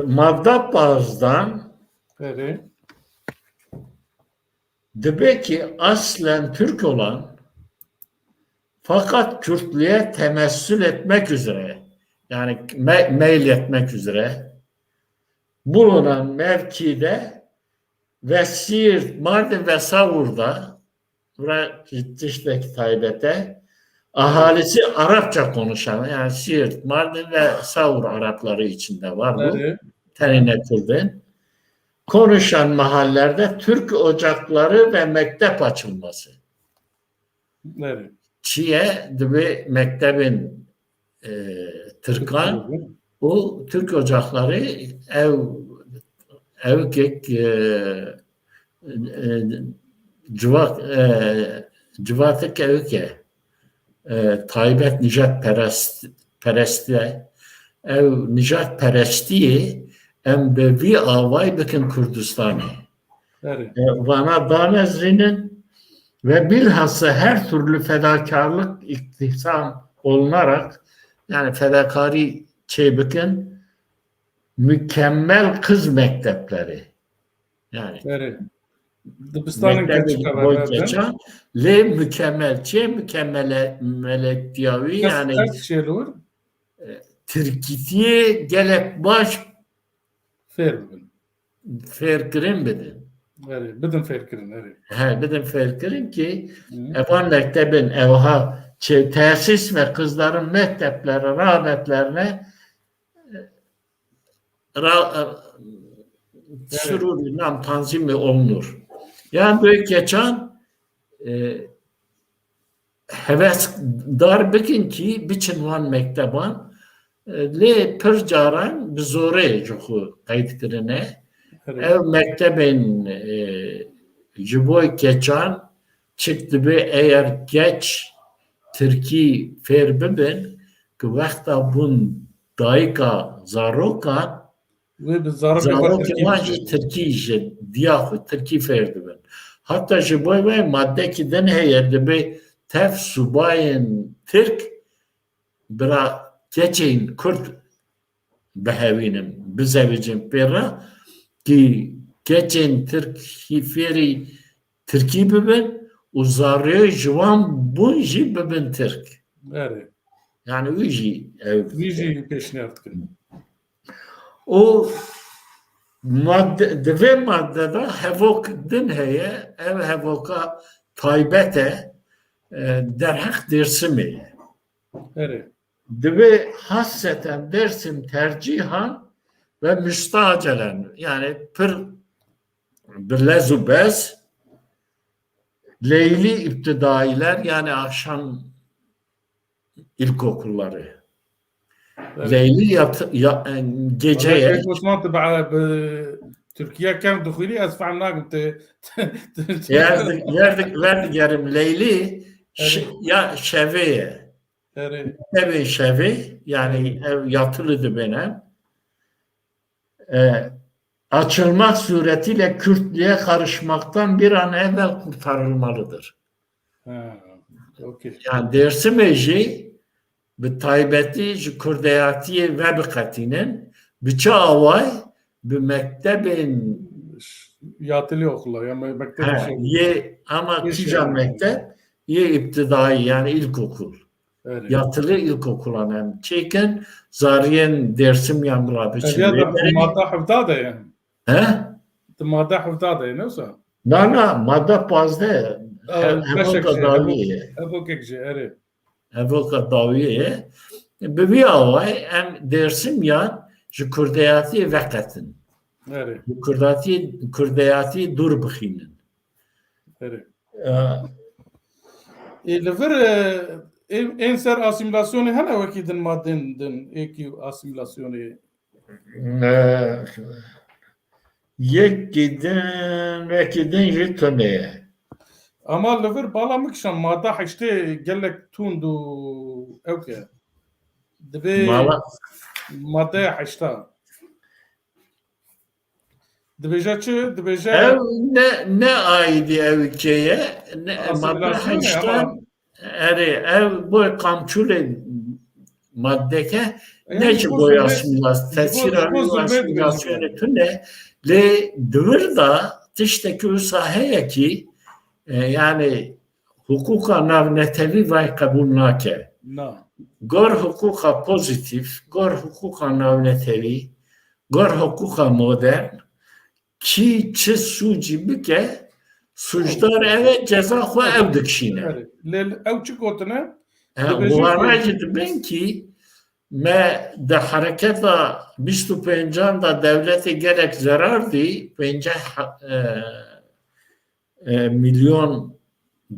madda pazdan Erê. Dibe ki aslen Türk olan fakat Kürtlüğe temessül etmek üzere, yani me-, meyil etmek üzere bulunan mevkide ve Siirt, Mardin ve Savur'da, bura tiştek taybete, ahalisi Arapça konuşan, yani Siirt, Mardin ve Savur Arapları içinde var bu. Erê. Tenine Kurdin. konuşan mahallelerde Türk ocakları ve mektep açılması. Evet. Çi ye? Divê mektebên, e, Tirkan û Türk ocakları ew, ew kek, e, e, civak, e, civatek ew ke, e, taybet nijat perest, perest e. Ew nijat perestiyê em bi vî avayî bikin Kurdistanê. Evet. E, vana danezrînin ve bilhassa her türlü fedakarlık iktiham olunarak, yani fedakarî çê bikin, mükemmel kız mektepleri. Yani Erê. Dibistanên keçika boy berdin. Keçan, lê mükemmel çê, mükemmele, melek diyawî, yani Tirkîtiyê gelek baş fêr bibin. Fêrkirin bidin. Erê, bidin fêrkirin, erê. He, bidin fêrkirin ki evan mektebin evha çê tesis ve kızların mektepleri, rağbetlerine ra-, e, süruri nam tanzimi olunur. Yani böyle geçen, e, hevesdar bikin ki biçin wan mekteban, e, lê pir caran bi zorê ji xwe qeyd kirine. Evet. Ev mektebên, e, ji bo keçan çik dibe eğer geç Tirkî fêr bibin, ki wexta bûn dayika zarokan, wê bi zarokê xwe zarokê wan jî Tirkî ji diya xwe Tirkî fêr dibin. Heta ji bo wê maddekî din heye, dibe tev subayên Tirk bira keçên Kurd bihewînin, bizewicin pê re, ki keçên Tirk hî fêrî Tirkî bibin û zarê ji wan bûn jî bibin Tirk. Erê. Yani wî jî ev Wî jî pêşniyar dikin. Û madde, di vê madde de hevok din heye, ev hevoka taybet e, e, derheq Dêrsimê ye. Erê. Divê hasreten Dêrsim tercîhan ve müstacelen, yani pir bi lez û bez, leyli iptidailer, yani akşam ilkokulları. Evet. Leyli yat-, ya-, e, geceye. Valla Şêx Osman, tu bi, bi Tirkiye kevn dixwînî, ez fehm nakim, tu, tu, tu Verdik, verdik, verdigerim leyli ş-, Evet. ya şevê ye. Erê. Mektebê şevê, yani ev yatılı dibêne. E, açılmak suretiyle Kürtlüğe karışmaktan bir an evvel kurtarılmalıdır. Ha, okey. Yani Dêrsimê jî bi taybetî ji kurdeyatiyê vebiqetînin, bi çi away? Bi mektebên Yatılı okullar, yani mektebê He, şevê. yê, ama Yê kîja şevê. Mekteb? Yê îbtidayî, yani ilkokul. Erê. Yatılı ilkokulan em çêkin, zariyên Dêrsim yan rabî çi Ev ya da lê berê. Madde hevda de ye. He? Di madde hevda de ye, ne wisa? Na, na, madde pazdeh. Ev, He-, beşek hevoka jî, dawiyê hevo-, ye. Hevokek jî, erê. Hevoka dawiyê ye. Bi vî awayî em Dêrsim yan ji kurdeyatiyê veqetin. Erê. Ji kurdatiyê, kurdeyatiyê dûr bixînin. Erê. E, Ê, li vir, e, ê, ên ser asîmîlasyonê hene wekî din madên din, êkî asîmîlasyonê? E, yekî din, wekî din jî tune ye. Ama li vir bala min kişan madde heştê gelek tund û ew ke. Divê Mala- maddeya heşta. Dibêje çi? Dibêje Ev ne, ne aîdî ew kê ye, ne, madde Asîmîlasyon e, heştan, ama erê, ev boy qamçûlê maddeke, e, ne ji boy asîmîlas-, tesîra wî asîmîlasyonê tune, lê di vir de tiştekî wisa heye kî, e, yani huquqa navnetewî vay qebûl nake. Na. Gor huquqa pozîtîf, gor huquqa navnetewî, gor huquqa modern, kî çi sûcî bike, sûcdar ev e, ceza xwe ew dikişîne. Erê. Lê ew çi gotine? He, Dibêje wana ki jî dibin kî Me di hereketa bîst û pêncan de dewletê gelek zerar dî, pênceh, e, e, milyon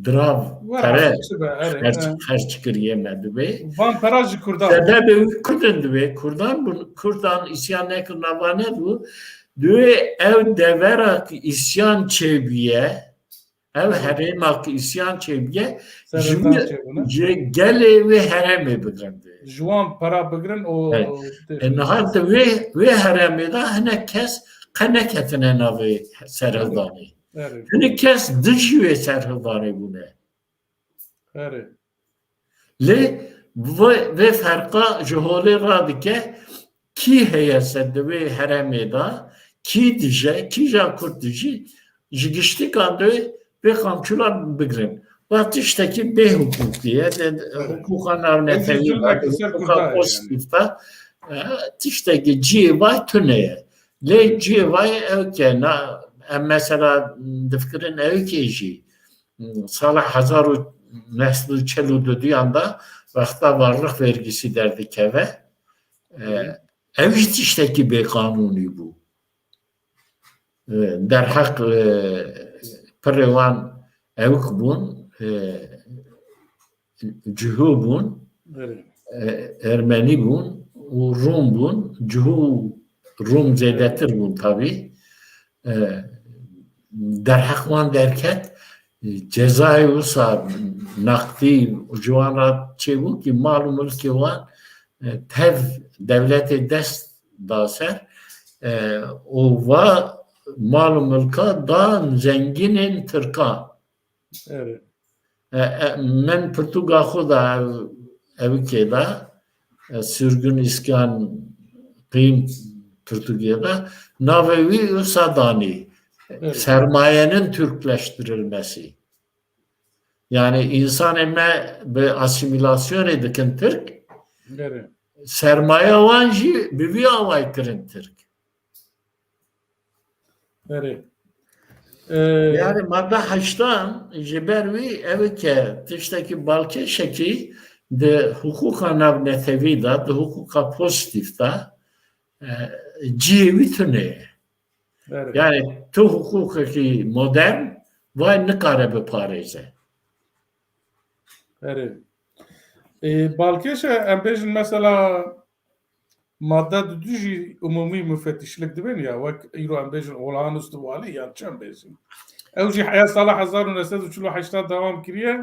dirav Were pere çi be, erê, xerç, he. Xerç kiriye me dibê. Van pera ji Kurdan. Sebebê wî Kurd in dibê. Kurdan bûn, Kurdan îsyan nekirina, va nebû. Dibê ew devera ki îsyan çêbûye, ev herêma ki îsyan çêbûye, ji Serhildan wî, çêbûne. Ji gelê wê herêmê bigrin dibê. Ji wan pera bigrin û Evet. E, niha di wê, wê herêmê de hinek kes qe neketine navê Serhildanê. Erê. Hinek kes dijî wê Serhildanê bûne. Erê. Lê vê, vê ferqa ji holê radike, kî heye ser di wê herêmê de, kî dije, kî ja Kurd dijî, ji giştikan de wê, wê qamçula bigrin. Va tiştekî bê hiqûqî ye, de, Evet. Hiqûqa navnetewî, Ew jî zulmekî ser hiqûqa Kurdan ye yani. Pozîtîf de, e, tiştekî cihê vay tune ye. Lê cihê vay ew ke na, em mesela difikirin ew ke jî, sala hezar û neh sed û çel û duduyan de wexta varlık vergisi derdikeve. E, Hı hı. Ev jî tiştekî bêqanûnî bû. E, derheq, e, pirê wan ewk bûn, e, cihû bûn, Evet. E, Ermenî bûn û Rûm bûn. Cihû Rûm zêdetir bûn tabî. E, derheq wan derket, e, cezayê wisa naqdî ji wan re çêbû ki mal û milkê wan, e, tev dewletê dest da ser, e, û va mal û milka dan zengînên Tirkan. Evet. E, e, min pirtûka xwe de ev, ev kê de, e, sürgün iskan qîm pirtûkê de, navê wî wisa danî. Evet. Sermayenin Türkleştirilmesi. Yani insanê me bi asîmîlasyonê dikin Tirk, Evet. Sermaye wan jî bi vî awayî kirin Tirk. Erê. Ee, Yani madde heştan ji ber wî ew ke tiştekî balkêşekî di hiqûqa navnetewî de, di hiqûqa pozîtîf de, e, cihê wî tune ye. Erê. Yani tu hiqûqekî modern vay nikare biparêze. Erê. Ee, balkêşe em bêjin mesela Madde dudu jî umumî mufetîşlik dibin ya, wek îro em bêjin olağanüstü vali yan çi em bêjin. Ew jî heya sala hezar û neh sed û çil û heşt dewam kiriye,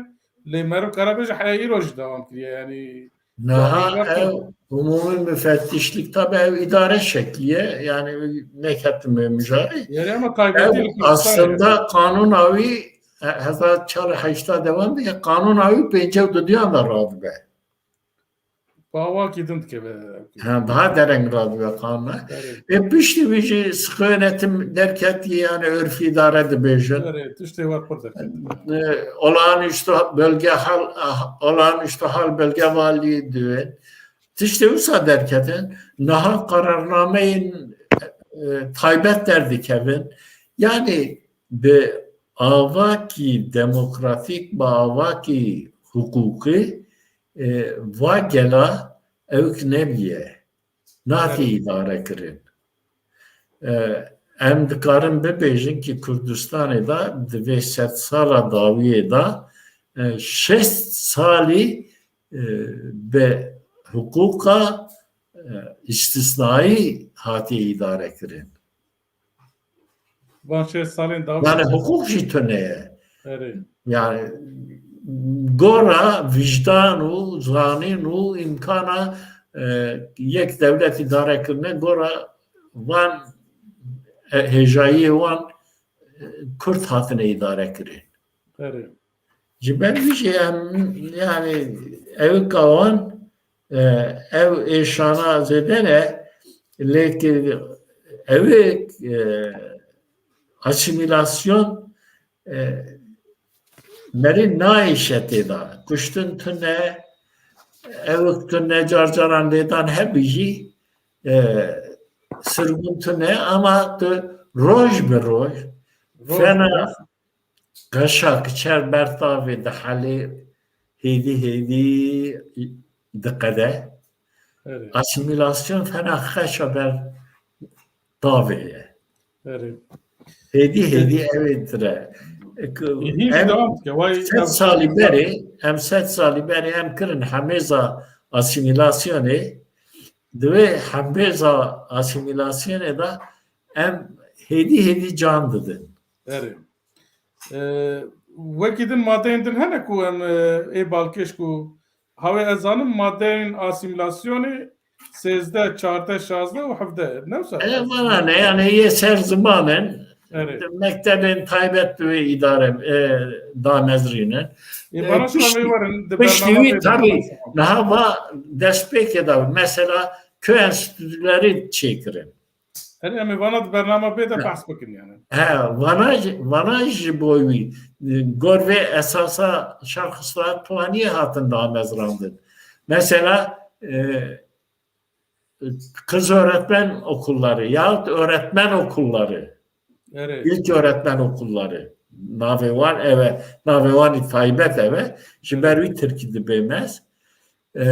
lê meriv kare bêje heya îro jî dewam kiriye, yanî Niha wali ew umumî mufetîşlik tabi ew îdare şekliye, yani neketime mijarê. Yani ama taybetî Ew li Kurdistan aslında yani. Qanûna wî, e, hezar çar heşta dewam diye, qanûna wî pêncî û duduyan da radibe. Bawakî din dikeve. Ha, daha dereng radibe qanûna. Erê. E, piştî wî jî siqo yönetim derketî, yani örfî idare dibêjin. Erê, tiştê we pir derket. E, olağanüstü bölge hal, ah, olağanüstü hal bölge valî dibin. Tiştê wisa derketin. Niha kararnameyên, e, taybet derdikevin. Yani bi avakî demokratîk, bi avakî hiqûqî, e, va gela ewk nebûye. Nahatiye Evet. îdare kirin. E, em dikarin bibêjin ki Kurdistanê de di vê sedsala dawiyê de, e, şêst salî, e, bi hiqûqa, e, îstisnayî hatiye îdare kirin. Van şêst salên dawî Yani de. Hiqûq jî tune ye. Erê. Yani gora vicdan û zanîn û îmkana, e, yek dewlet îdare kirine gora van, e, hêjayiyê wan, e, Kurd hatine îdare kirin. Erê. Ji ber vî jî em, yani, ewka wan, e, ew êşana zêde ne, lê ki ew ê, e, asîmîlasyon, e, merî nayêşe tê de. Kuştin tune, ewk tune, car caran lêdan hebî jî, e, sirgûn tune, ama tu roj bi roj, Roj fena bi roj. Qeşa ki çer ber tavê dihelê, hêdî hêdî diqede. Erê. Asîmîlasyon fena xeşa ber tavê ye. Erê. Hêdî hêdî ev ê dire. Hîn jî devam dike. Vay Sed salî berê, em sed salî berê em kirin hemêza asîmîlasyonê. Di wê hemêza asîmîlasyonê de em hêdî hêdî can didin. Erê. Ee, wekî din madeyên din hene ku em e, ê balkêş ku hawê ez zanim madeyên asîmîlasyonê sêzdeh, çardeh, şazdeh û hevdeh. Ne wisa? E, vana ne, yani yê ser ziman in. Erê. Mektebên taybet bi wê îdare e, damezrînin. Ê, bana E, piştî- şuan wê werin, di Piştî bernama wî bê de tabî bahs yapalım. Niha va destpêkê de mesela köy enstitüleri çêkirin. Erê, em ê vana di bernama bê de Ha. bahs bikin yani. He, vana jî, vana jî ji bo wî, e, gor vê esasa şerx ıslahat planiyê hatin damezrandin. Mesela, e, kız öğretmen okulları yahut öğretmen okulları, Erê. ilk öğretmen okulları, navê wan ev e, navê wan î taybet ev e, ji ber wî tirkî dibê mez. E,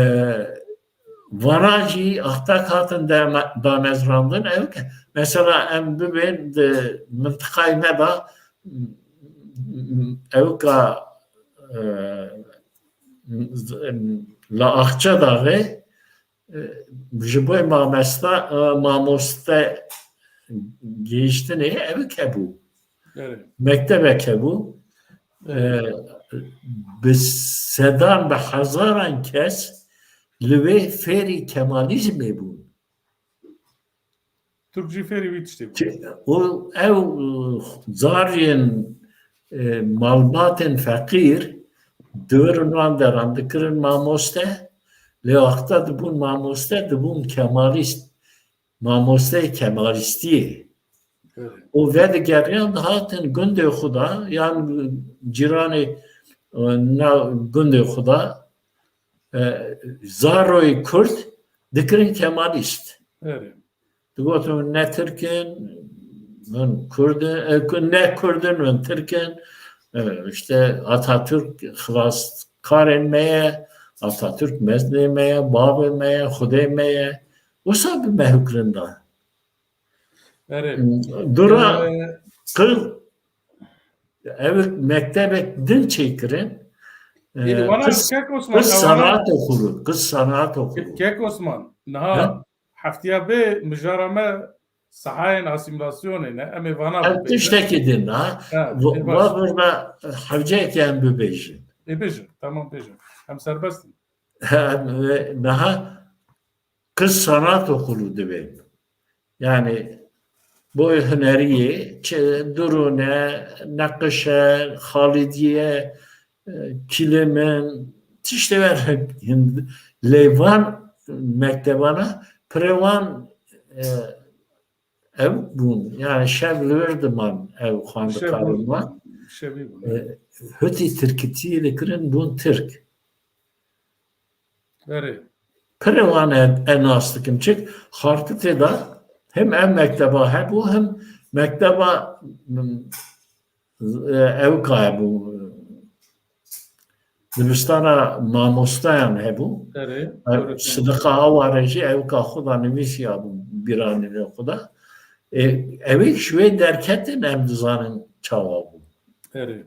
vana jî axtak hatin dame-, damezrandin, ew ke, mesela em bibên di mintiqayê me de, ew ka, e, la Axçe Daxê, e, ji bo mamesta, e, mamoste gihiştinê ew hebû. Erê. Mektebek hebû. E, bi sedan, bi hezaran kes li wê fêrî Kemalizmê bûn. Türk jî fêrî wî tiştê bû. Ki, û ew, e, zariyên, e, malbatên feqîr divirin wan deran dikirin mamoste, lê wexta dibûn mamoste, dibûn Kemalîst, mamosteyê Kemalîstiyê. Evet. Û vedigeriyan dihatin gundê xwe de, yan cîranê, e, na gundê xwe de, e, zaroyê Kurd dikirin Kemalîst. Evet. Digotin ne Tirk in, hûn Kurd in, e, ku-, ne Kurd in, hûn Tirk in. E, işte Atatürk xilaskarên me ye, Atatürk mezdê me ye, bavê me ye, Xwedê me ye. Wisa bi me hukrin da. Evet. Dura Ee, qil ev mektebek din çêkirin. E, Ê, wana qız, Kek Osman, qız ewana- sanat okulu, qız sanat okulu. Kek Osman, niha Ha? heftiya bê mijara me sahayên asîmîlasyonê ne, em ê vana Ev bibêjin. tiştekî din ha. Ha, Bu- ê baş. Va burada hevceyek em bibêjin. Ê bêjin, tamam bêjin. Em serbest in. Ha, ve daha qız sanat okulu dibên. Yani boy huneriyê, çi, durune, neqişe, xalidiye, e, kilimin, tiştê ver lê van mektebana, pirê wan, e, ew bûn. Yani şev li wir diman ew xwendikarên wan. Şevî bûn. E, hutî tirkitiyê dikirin bûn Tirk. Erê. Pirê wan e, e nas dikim. Çik Xarpitê de hem ev mekteba hebû, hem mekteba, m, e, ewka hebû. Dibistana mamostayan hebû. Erê. E, Sidiqa Aware jî ewka xwe da nivîsiya bû, bîranînê xwe da. E, ew ê ji wê derketin em dizanin çawa bû. Erê.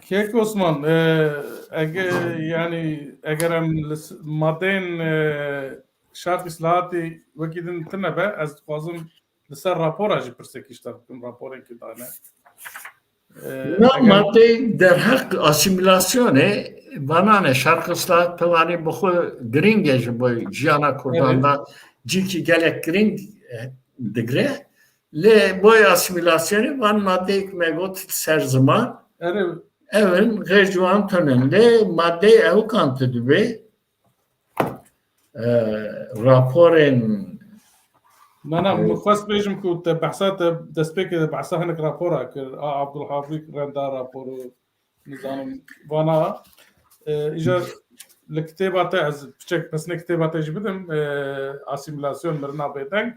Kek Osman, e, ege, yani, eger em li s-, madeyên, e, şart îslahatî wekî din tune be, ez dixwazim li ser rapora jî pirsekî ji te bikim, raporên ki dane. E, Na eger- madeyê derheq asîmîlasyonê, vanane şerq îslahat planê bi xwe girîng e ji bo jiyana Kurdan Evet. da cîkî gelek girîng, e, digre. Lê boy asîmîlasyonê van madeyek me got ser ziman, Erê, ev in xêr ji wan tunin. Lê madeyê ew kan tu dibê, e, raporên na, na, Evet. min xwest bêjim ku te behsa te destpêkê de behsa hinek rapora kir. A, Abdulhafîz Renda raporu, nizanim, vana. E, îcar li kitêba te, ez piçek pesnê kitêba te jî bidim. E, asîmîlasyon mirina bêdeng.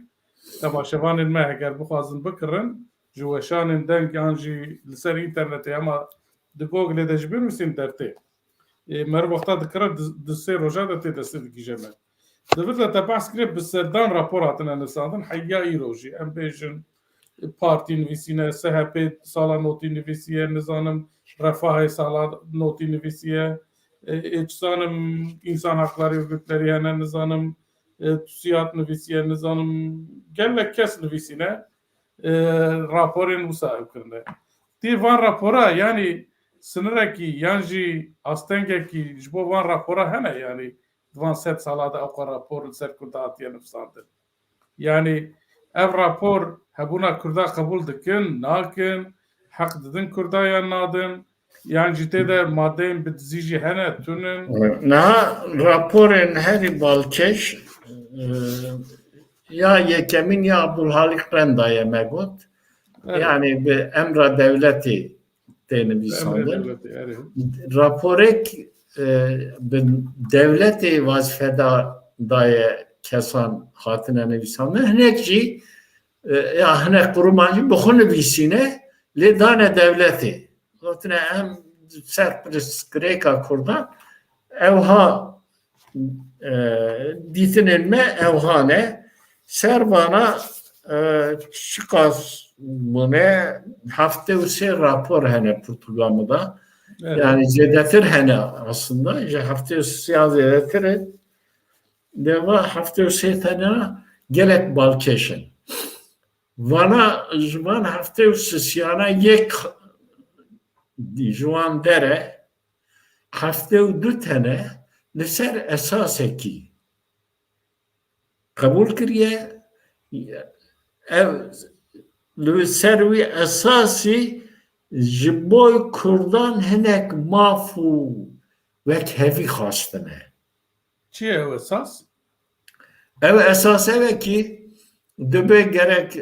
Temaşevanên me heger bixwazin bikirin, ji weşanên deng yan jî li ser înternetê hema di Google de jî binivîsîn dertê. Ê, meriv wexta dikire di, di sê roja de tê destê digihîje me. Di vir de te behs kiriye bi sedan rapor hatine nivîsandin, heya îro jî. Em bêjin, e, partî nivîsîne, S H P sala notî nivîsiye, nizanim Refahê sala notî nivîsiye, e, ê, çi zanim însan hakları örgütleri hene, nizanim, e, TÜSİAD nivîsiye, nizanim gelek kes nivîsîne, e, raporên wisa ew kirine. Tê van rapora, yanî sinirekî yan jî astengekî ji bo van rapora hene, yanî di van sed sala de ewqa rapor li ser Kurda hatiye nivîsandin. Yanî ev rapor hebûna Kurda qebûl dikin, nakin, heq didin Kurda yan nadin, yan jî tê de madeyên bi dizî jî hene, tune? Niha raporên herî balkêş, e, ya yekemîn ya Abdulhalik Renda ye me got. Evet. Yanî bi emra dewletê tê nivîsandin. Emra dewletê, evet. Raporek, e, bi dewletê wazîfedar daye kesan hatine nivîsandin. Hinek jî, e, ya hinek quruman jî bi xwe nivîsîne, lê dane dewletê. Gotine em ser pirsgirêka Kurdan ewha, e, dîtinên me ewha ne. Ser vana, e, çiqas bûne, heftê û sê rapor hene pirtûka min de. Evet. Yani zêdetir hene aslında. Ji heftê û sê ya zêdetir e. Deva heftê û sê tene gelek balkêş in. Vana, ji van heftê û sê yana yek ji wan dere heftê û du tene li ser esasekî qebûl kiriye. Ev, li ser wî esasî ji bo Kurdan hinek maf û wekhevî xwestine. Çi ye ew esas? Ev esas ev e kî dibe gerek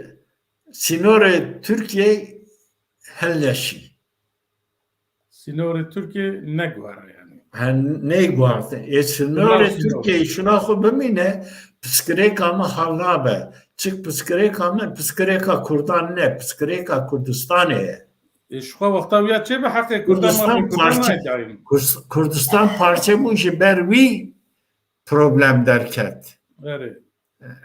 sînorê Tirkiyeyê hilneşî. Sînorê Tirkiyê neguhere yani. Ha, neguarte. Ê, sînorê Tirkiyeyê şuna xwe bimîne, piskirêka me hal nabe. Çik piskirêka me, piskirêka Kurdan ne, piskirêka Kurdistanê ye. Ê, ji xwe wexta wî ya çê be heqê Kurdan, Kurdistan mafê Kurdan parçe, nayê dayîn. Kurs-, Kurdistan parçe bû, ji ber wî problem derket. Erê.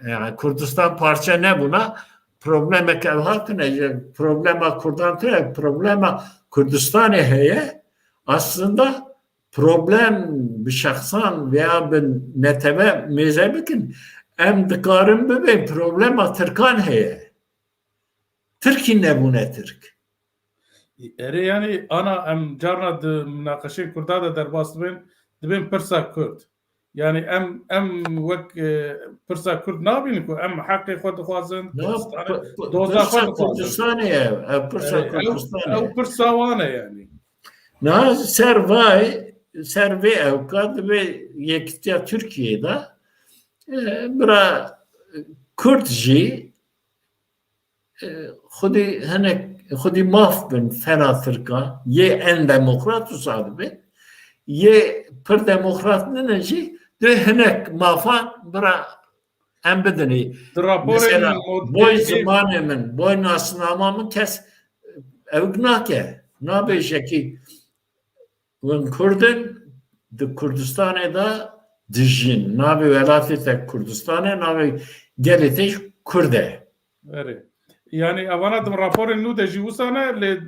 Yani Kurdistan parçe nebûna problemek ev hatine, ji problema Kurdan tune, problema Kurdistanê heye. Aslında problem bi şexsan veya bi netewe mêze bikin, em dikarin bibên problema Tirkan heye. Tirkî nebûne Tirk. Erê, yani ana em carna di minaqeşên Kurda de derbas dibên, dibên pirsa Kurd. Yani em, em wek, e, pirsa Kurd nabînin ku em heqê xwe dixwazin, Kurdistanê, doza xwe dixwazin. Kurdistanê ye, ev pirsa Kurdistanê ye. Ew pirsa wan e yani. Niha ser vay, ser vê ewka divê Yekîtiya Tirkiyeyê de, e, bira Kurd jî, e, xwedî hinek, xwedî maf bin fena Tirka, yê en demokrat wisa dibe, yê pir demokrat nine jî, dê hinek mafan bira em bidinê. Di raporê mesela, min, boy zimanê min, boy nasnama min kes ewk nake. Nabêje kî Hûn Kurd in, di Kurdistanê de dijîn. Navê welatê te Kurdistan e, navê gelê te jî Kurd e. Erê. Yani, evana di raporên nû de jî wisa ne, lê,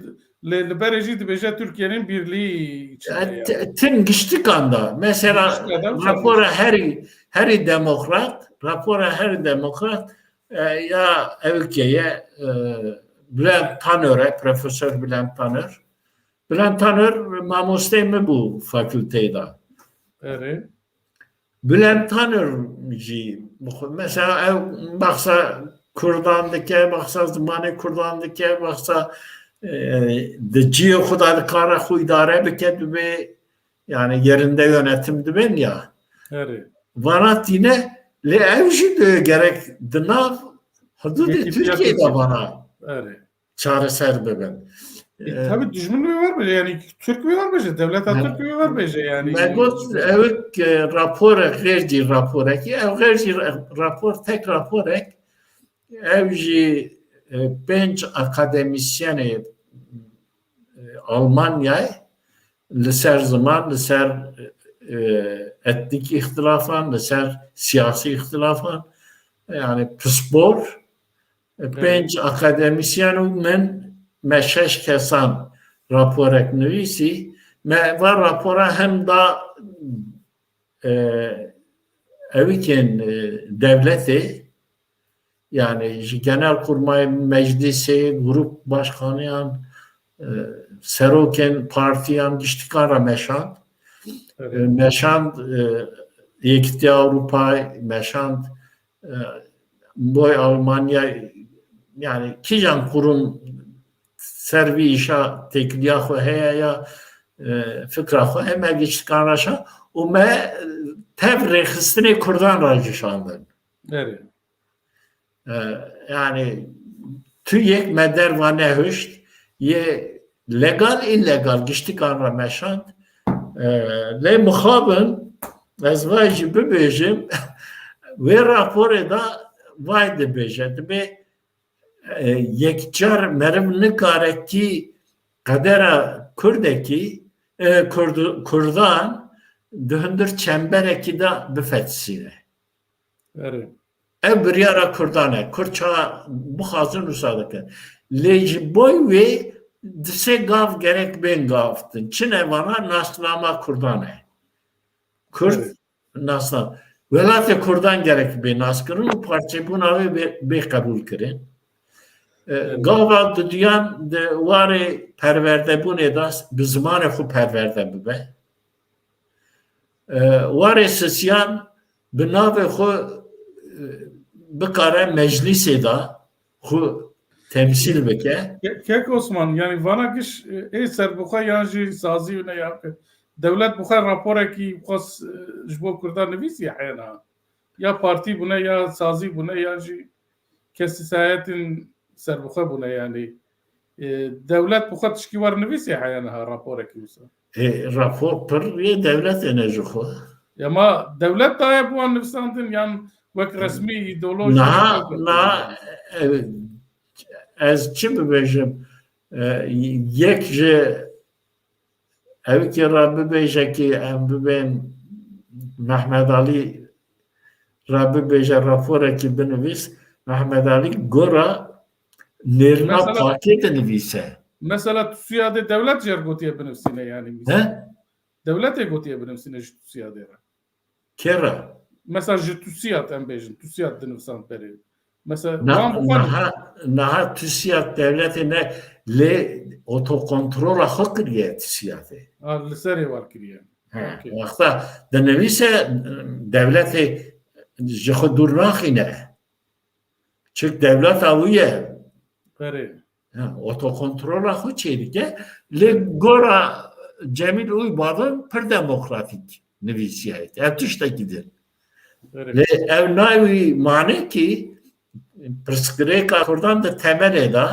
lê li berê jî dibêje Tirkiye'nin birliği içinde yani. E, t-, tim giştikan da. Mesela, giştikan da rapora herî, herî demokrat, rapora herî demokrat, e, ya ewkeye, e, Bülent Tanör e, Profesör Bülent Tanör. Bülent Tanör mamosteyê min bû fakülteyê de. Erê. Bülent Tanör jî, mesela ew behsa Kurdan dike, behsa zimanê Kurdan dike, behsa, e, di cihê xwe de dikare xwe îdare bike, dibê, yani yerinde yönetim dibên ya. Erê. Vana tîne, lê ew jî dê gerek di nav hududê Tirkiyeyê de vana. Erê. Çareser bibin. E, e, tabii dijmin wê ver bêje, yani Türk wê ver bêje, devleta Türk wê ver bêje yani. Me got, ew, e, rapor e, xêr jî raporekî, ew xêr jî ra-, rapor, tek raporek, ew jî, e, pênc akademisyenê, e, Almanyayê li ser ziman, li ser, e, e, etnîk îxtilafan, li ser siyasî îxtilafan, yani pispor, e, Evet. pênc akademisyen û min, me şeş kesan raporek nivîsî. Me va rapora hem da, e, ewikên, e, dewletê, yani ji Genelkurmay Meclisê, grup başkaniyan, e, serokên partiyan giştikan re meşand. Evet. E, meşand, e, Yekîtiya Ewropay, meşand, e, Boy Almanya, yani kîjan kurum ser vî îşa têkiliya xwe heye ya, e, fikra xwe heye, me giştikan re şand û me, e, tev rêxistinê Kurdan re jî şandin. Evet. E, yani tu yek me derva nehişt, yê legal, îlegal giştikan re meşand. E, lê mixabin ez vay jî bibêjim, wê raporê da vay dibêje, dibê, e, yekcar meriv nikare kî qedera Kurdekî, e, Kurdu-, Kurdan di hundir çemberekî de bifetisîne. Erê. Ev biryara Kurdan e. Kurd ça bixwazin wisa dikin. Lê ji boy wê di sê gav gerek bên gavtin. Çi ne vana nasnama Kurdan e. Kurd Evet. nasna-, welatê Kurdan gerek bê naskirin û parçebûna wê bê, bê qebûl kirin. E, Evet. gava diduyan di warê perwerdebûnê de bi zimanê xwe perwerde bibe. E, warê sisiyan bi navê xwe, e, bikare meclîsê de xwe temsîl bike. Ke-, Kek Osman, yani vana giş, e, ê serbixwe yan jî sazî ne ya ke dewlet bi xwe raporekî xwest, e, ji bo Kurdan nivîsiye heyena. Ya partî bûne, ya sazî bûne, ya jî kesîsayetên serbixwe bûne yani. E, dewlet bi xwe tişkî wer nivîsê heye niha raporekî wisa? E, rapor pir yê dewletê ne ji xwe. Ya ma dewlet daye bi wan nivîsandin yan wek resmî îdeolojî Niha, wek niha, e, ez çi bibêjim? E, yek ji Ew kê re bibêje kî em bibên Mehmed Alî re bibêje raporekî binivîs, Mehmed Alî gora nêrina Mesela- pakê dinivîse. Mesela tu siyadê dewlet jê re gotiye binivîsîne yani. He? Dewletê gotiye binivîsîne ji tu siyadê re. Kê re? Mesela ji TÜSİAD em bêjin, TÜSİAD dinivîsand berê. Mesela Na-, wan bi xwe niha, niha TÜSİAD dewletê ne lê otokontrola xwe kiriye TÜSİADê. Ha, li serê wan kiriye. He, Okey. Wexta dinivîse dewletê ji xwe dûr naxîne. Çik dewleta wî ye. Berê. Ha, otokontrola xwe çêdike. Li gora Cemîl Uybadin pir demokratîk nivîsiyaye. Ev tiştekî din. Berê. Lê ew nayê wî mane kî pirsgirêka Kurdan di temelê de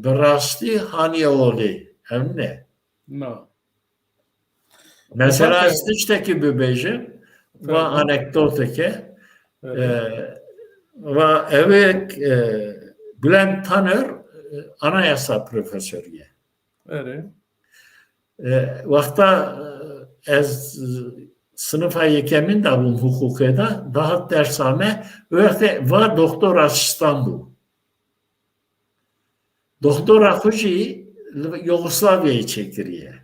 bi rastî haniye olê. Ev ne. Na. Mesela Zaten ez tiştekî bibêjim, va Tamam. anekdoteke, Evet. e, va ewek, e, Bülent Tanır, e, anayasa profesorî ye. Erê. E, wexta, e, ez sinifa yekemîn de bûm hukukê de, dahat dersa me, wextê va doktor asistan bû. Doktora xwe jî li Yugoslavyayê çêkiriye.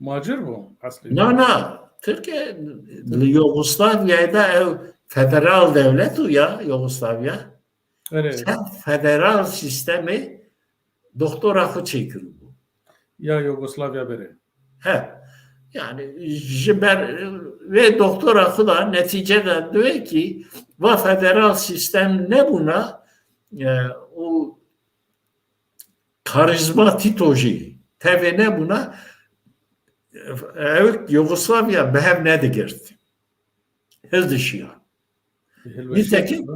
Macir bû eslî? Na, na. Tirkiye li Yugoslavyayê de ew federal dewlet û ya Yugoslavya. Erê. Ser federal sîstemê doktora xwe çêkiribû. Ya Yugoslavya berê. He. Yani ji ber vê doktora xwe da netîce de diwê kî va federal sîstem nebûna, e, û karizma Tito jî tevê nebûna, ew Yugoslavya bi hev nedigirt. Hildişiya. Hilweşiya Nîtekim çi?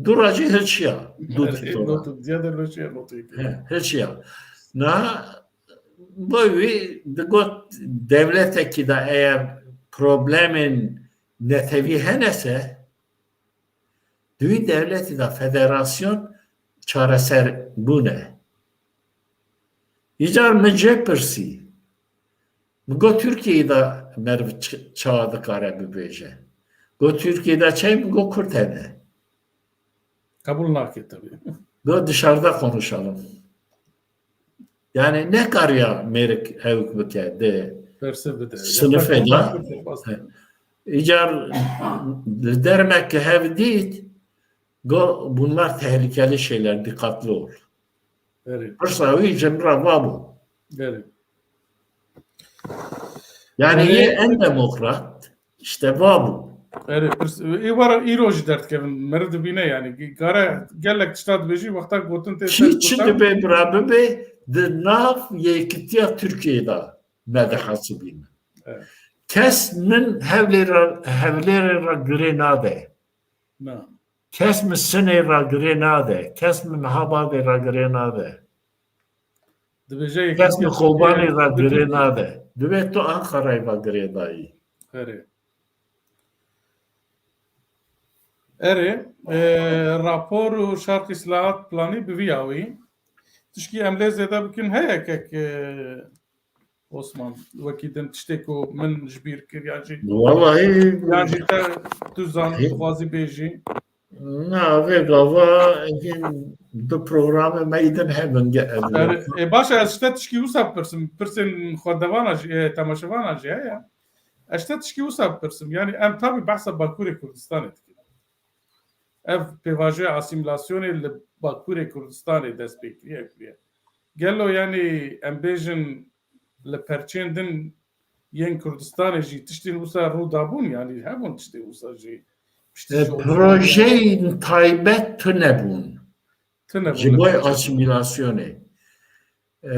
Dû re jî hilşiya. Dû Erê, Tito re. Notu, ziyade hilweşiya notu yekê. He, hilşiya. Niha bo wî digot dewletekî de eğer problemên netewî hene se, di wî dewletî de federasyon çareser bûne. Îcar min jê pirsî. Min got Tirkiyeyê de meriv ç-, çawa dikare bibêje. Got Tirkiyeyê de çay, min got Kurd hene. Kabul nake tabii. Got dışarıda konuşalım. Yani ne kariya mêrik hewk bike de Perse bide. Sınıf eda. Icar li dermek ki hev dît, go bunlar tehlikeli şeyler, dikkatli ol. Evet. Pirsa wî ji min re va bû. Evet. Yani Evet. yê en demokrat işte va bû. Erê, pirs, ê wara îro jî derdikevin, meriv dibîne yani. Gare gelek tişta dibêjî, wexta gotin tê ser Kî çi gotin. Dibe bira bibe, di nav yekitiya Tirkiyeyê de me dihesibîne. Evet. Kes min hevlêre, hevlêrê re girê nade. Na. Kes min Sinê re girê nade. Kes min Habadê re girê nade. Dibêje Kes min yekîtiya Kobanê Tirkiyeyê re girê nade. Divê tu Ankarayê ve girê dayî. Erê. Erê, e, rapor û şarkî silahat planî bi vî awî. Tişkî em lê zêde bikin heye kek, e, Osman, wekî din tiştê ku min ji bîr kir yan jî Vallahi yan jî te tu zan Hey. dixwazî bêjî. Na, vê gava hîn du programê me îdin hebin ge Erê, e, baş e, ez ji te tişkî wisa bipirsim. Pirsên xwedevana jî, e, temaşevana jî heye. Ez ji te tişkî wisa bipirsim. Yani em tabî behsa Bakurê Kurdistanê dikin. Ev pêvajoya asîmîlasyonê li Bakurê Kurdistanê dest pê kiriye, kiriye. Gelo yani em bêjin li perçên din yên Kurdistanê jî tiştên wisa rû dabûn, yani hebûn tiştên wisa jî piştî E, ji projeyên taybet tune bûn. Tune bûn Ji li bo perçên. asîmîlasyonê. E,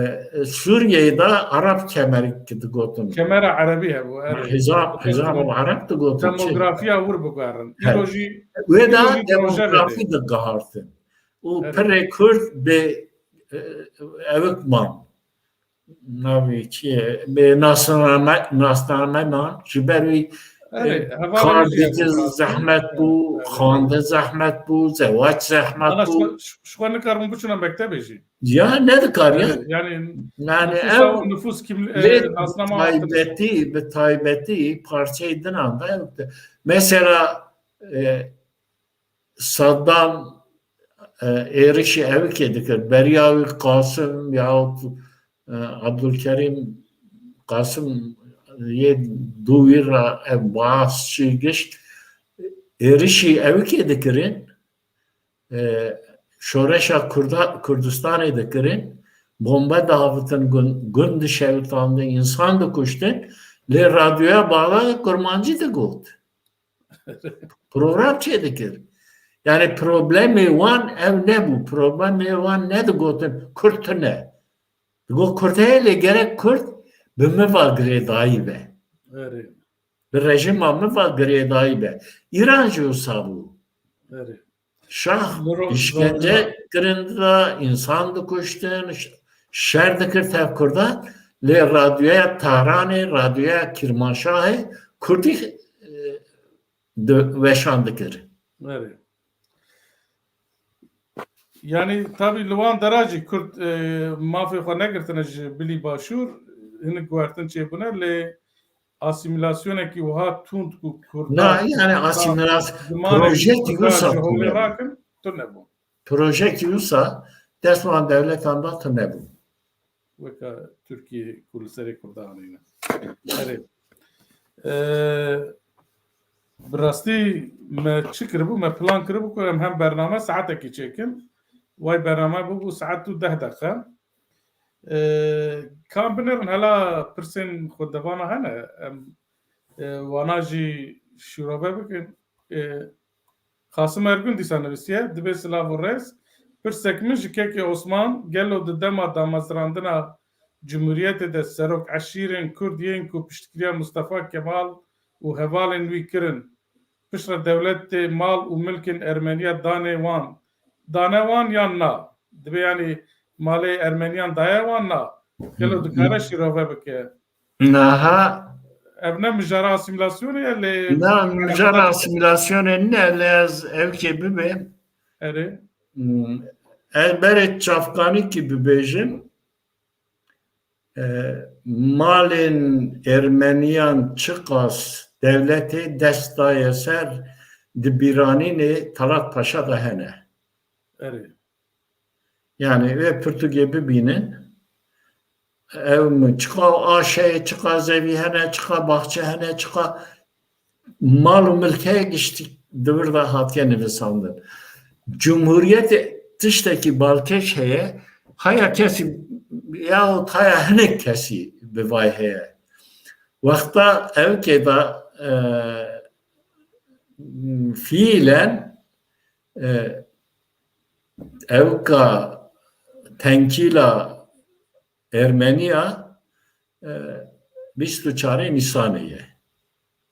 Sûriyeyê de Arap kemerî ki digotin. Kemera Erebî hebû, erê. Hizam, hizam û Arap digotin. Çi? Demografiya wir bigarin. Her. Îro jî Wê îro de jî proje demografi vedê. digihartin. Û Evet. pirê Kurd bê, e, ewik man. Navê çi ye? Bê nasname, nasname man. Ji ber wî, Erê, e, hevalên kar jî dikir hevû zehmet bû, Evet. xwendin zehmet bû, zewac zehmet Ana bû. ji xwe nikaribûn biçûna mektebê jî. Ya nedikariye. Evet, yani Yani nüfusa, ev nüfus kimli-, lê e, nasnama taybetî, bi taybetî parçeyê dinan da yoktu. Mesela, e, Saddam, e, êrişî ewikê dikir. Beriya wî Qasim yahut, e, Abdulkerim Qasim yê dû wî re ev Baas çi gişt, êrişî ewikê dikirin. E, şoreşa Kurda, Kurdistanê dikirin. Bombe dihavitin, gun-, gund dişewitandin, insan dikuştin. Lê radyoya bala kurmancî digot. Program çêdikir. Yani problemê wan ev nebû. Problemê wan nedigotin Kurd tune. Digot Kurd heye lê gerek Kurd bi min va girêdayî be. Erê. Bi rejîma min va girêdayî be. Îran jî wisa bû. Erê. Şah Li ro-, îşkence kirin da, insan dikuştin, ş-, şer dikir tev Kurdan. Lê radyoya Tahranê, radyoya Kirmanşahê Kurdî, e, di-, weşan dikir. Erê. Yani tabii li wan dera jî Kurd, e, mafê xwe negirtine ji bilî başûr, hinek guhertin çêbûne, lê asîmîlasyonekî wiha tund ku Kurdan Na, yani asîmîlas-, zimanê projeyekî Kurdan wisa ji holê tune bû. rakin, tune bû. Projeyekî wisa dest wan dewletan da tune bû. Weka Tirkiyê ku li serê Kurdan anîne. Erê. Ee, bi rastî me çi kiribû? Me plan kiribû ku em hem bername saetekî çêkin. Way bername bûbû saet û deh deqe. Ee, kam binêrin hela pirsên xwedevana hene. Em, e, wana jî şîrove bikin. E, Qasim Ergün dîsa nivîsiye, dibê silav û rêz. Pirsek min ji kekê Osman, gelo di dema damezrandina Cumhuriyetê de serok eşîrên Kurd yên ku piştgiriya Mustafa Kemal û hevalên wî kirin, piştre dewletê mal û milkên Ermeniya danê wan, dane wan yan na? Dibê yanî malê Ermeniyan daye wan na? Gelo dikare şîrove bike? Naha. Ev ne mijara asîmîlasyonê ye, lê Na, mijara asîmîlasyonê ne, lê ez ewkê bibêm. Erê. Hmm. Ez berê çavkanîkî bibêjim. E, malên Ermeniyan çiqas dewletê dest daye ser, di bîranînê Talat Paşa de hene. Erê. Yani wê pirtûkê bibînin. Ew min çiqa aş heye, çiqa zevî hene, çiqa baxçe hene, çiqa mal û milk heye, giştî di vir de hatiye nivisandin. Cumhuriyetê tiştekî balkêş heye, haya kesî yahut haya hinek kesî bi vay heye. Wexta ew kê de, e, fiilen, e, ewka tenkîla Ermeniya, e, bîst û çarê Nîsanê ye.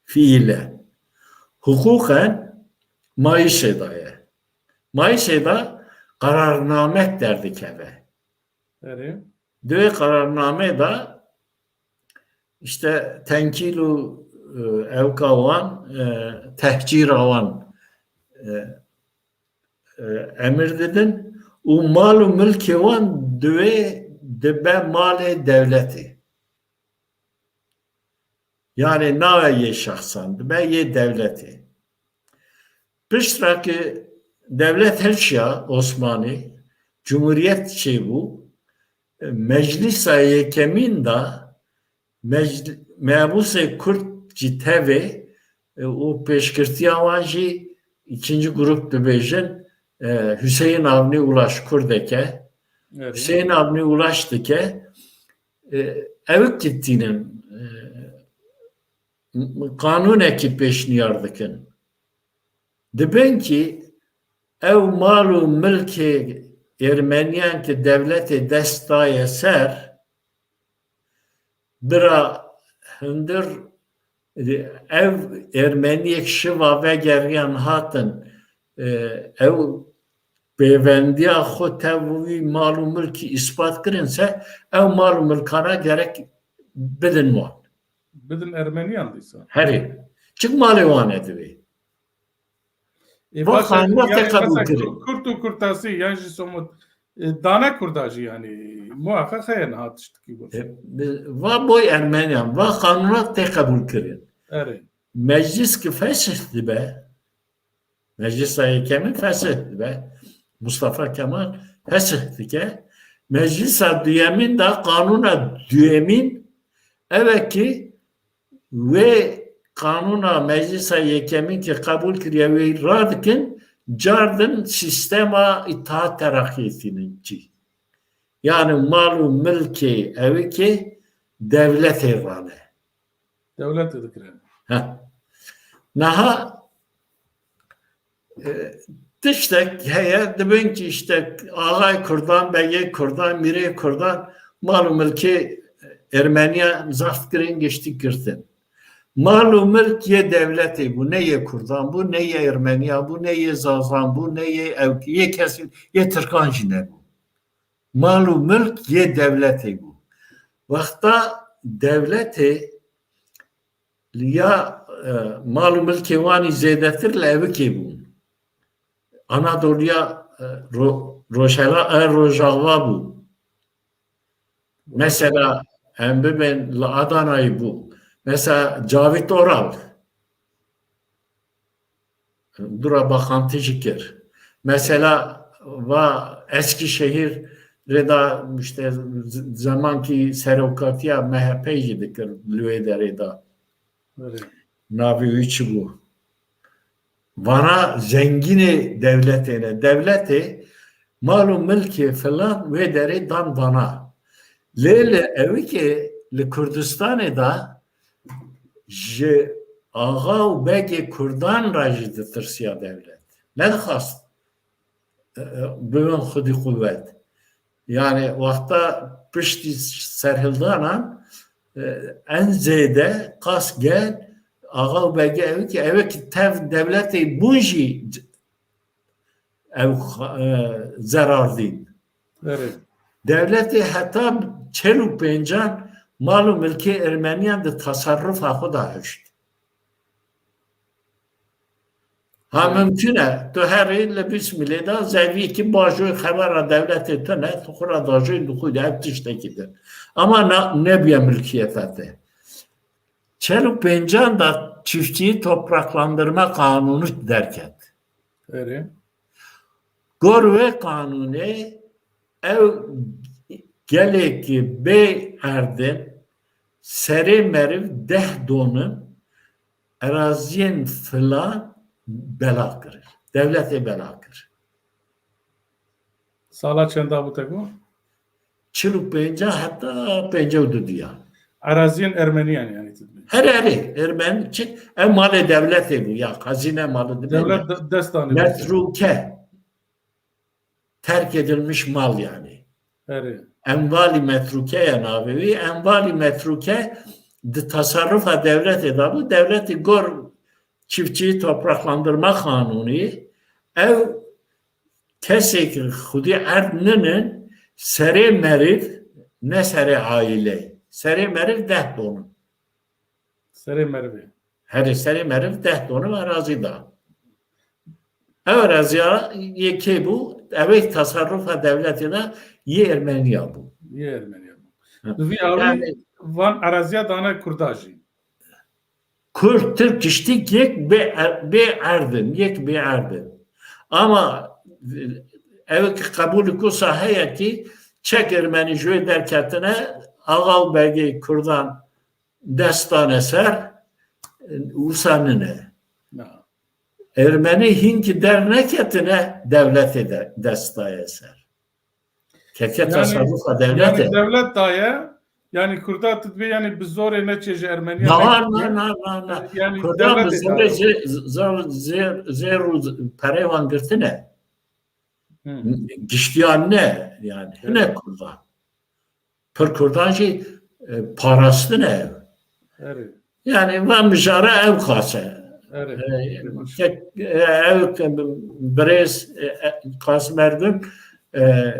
Fiilen. Hiqûqen Mayîsê de ye. Mayîsê de qerarnamek derdikeve. Erê. Di wê qerarnamê de işte tenkîl û, e, ewka wan, e, tehcîra wan, e, e, emir didin û mal û milkê wan di wê dibe malê dewletê. Yani nawe yê şexsan, dibe yê dewletê. Piştre ki dewlet hilşiya Osmanî, Cumhuriyet çêbû, Meclisa Yekemîn de mecl-, mebûsê Kurd jî tevê, e, û pêşgirtiya wan jî ikinci grup dibêjin, e, Hüseyin Avni Ulaş Kurdek e. Evet. Hüseyin Avni Ulaş dike, e, ewik tînin, e, qanûnekî pêşniyar dikin. Dibin ki ew mal û milkê Ermeniyan ki dewletê dest daye ser, bira hundir, ev Ermeniyek şiva vegeriyan hatin, e, ew pêvendiya xwe tev wî mal û milkî îspat kirin se, ew mal û milkana gerek bidin wan. Bidin Ermeniyan dîsa. Herê. Çik malê wan e divê? Ê, va baş e, qanûna yani te qebûl mesela kirin. Kur-, Kurt û Kurtasî yan jî somut, e, dane Kurda jî yani muhakkak heye niha tiştikî wisa. E, bi-, va boy Ermeniyan, va qanûna te qebûl kirin. Erê. Meclis ki fesih dibe, Meclisa Yekemîn fesih dibe, Mustafa Kemal fesih dike. Meclisa Duyemîn de qanûna duyemîn, ev e ki wê qanûna Meclisa Yekemîn ki qebûl kiriye wê radikin, cardin sîstema Îttihat Terakîyê tînin çî. Yani mal û milkê ew ki dewletê rane. Dewletê dikirin. Ha. Naha, e, tiştek heye, dibin ki işte axay Kurdan, begê Kurdan, mîrê Kurdan, mal û milkê Ermeniya zaf kirin, giştî girtin. Mal û milk yê dewletê bû, ne yê Kurdan bû, ne yê Ermeniya bû, ne yê Zazan bû, ne yê ew, yê kesî, yê Tirkan jî nebû. Mal û milk yê dewletê bû. Wexta dewletê ya, e, mal û milkê wanî zêdetir li evikê bûn. Anadoliya, e, Ro-, Rojhela-, e, Rojava bû. Mesela, em bibên li Adanayê bû. Mesela Cavit Oral. Dura baxantî jî kir. Mesela va Eskişehîr rê da işte z-, zemankî serokatiya M H P jî dikir li wê derê da. Evet. Navê wî çi bû? Vana zengînê dewletê ne. Dewletê mal û milkê filan wê derê dan vana. Lê li evikê li Kurdistanê da ji axa û begê Kurdan re jî ditirsiya dewlet. Nedixwast, e, e, bibin xwedî quwet. Yani wexta piştî serhildanan, e, en zêde qas gel axa û begê ew ki, ew ki tev dewletê bûn jî ew, e, zerar dîn. Evet. Dewletê heta çel û pêncan mal û milkê Ermeniyan di tasarrufa xwe de hişt. Ha, mimkun e. Tu herî li bîst milê de zevî ki bajoyê xebera dewletê tune, tu xwe re dajoyê di xwe de ev tiştekî din. Ama na, nebûye milkiyeta te. Çel û pêncan de çiftçiyi topraklandırma kanûnû derket. Erê. Gor wê qanûnê ew gelekî bê erdin serê meriv deh donin eraziyên filan bela kir. Dewletê bela kir. Sala çenda bû te got? Çil û pênca heta pênca û du diya. Eraziyên Ermeniyan yani tu dibê. Her erê Ermen çi? Ev malê dewletê bû ya, xezîne malı dibê. Dewlet de-, dest danî. Metrûke. Terk edilmiş mal yani. Erê. Envalî metrûke ye navê wî. Envalî metrûke di tasarrufa dewletê de bû. Dewletê gor çiftçi topraklandırma kanûnî ev kesê ki xwedî erd ninin serê meriv ne serê aîlê. Serê meriv deh donin. Serê merivê. Herê serê meriv deh donim erazî da. Ev eraziya yê kê bû? Ew ê tasarrufa dewletê de yê Ermeniya bû. Yê Ermeniya bû. Hı. Bi vî awî yani van eraziya dane Kurda jî. Kurd, Tirk, tiştik yek bê, bê erdin, yek bê erdin. Ama ew ki qebûl ku saheye ki çek Ermenî ji wê derketine, axa û begê Kurdan dest dane ser, wisa nine. Na. Ermenî hîn ki derneketine dewletê de dest daye ser. Keke yani, tasarrufa dewletê. Yani dewlet daye, yani Kurda tu dibê yani bi zorê neçê ji Ermeniya. Na, na, na, na, na. Yani Kurdan bi zorê zê, zor, zê, zêr û perê wan girtine. Hı. Giştiyan ne yani. Hine Kurdan. Pir Kurdan jî, e, parastin e ev. Erê. Yani van mijara ew qas e. Erê. E, tek, e, ew ke birêz, e, e, Qasim Ergün, e,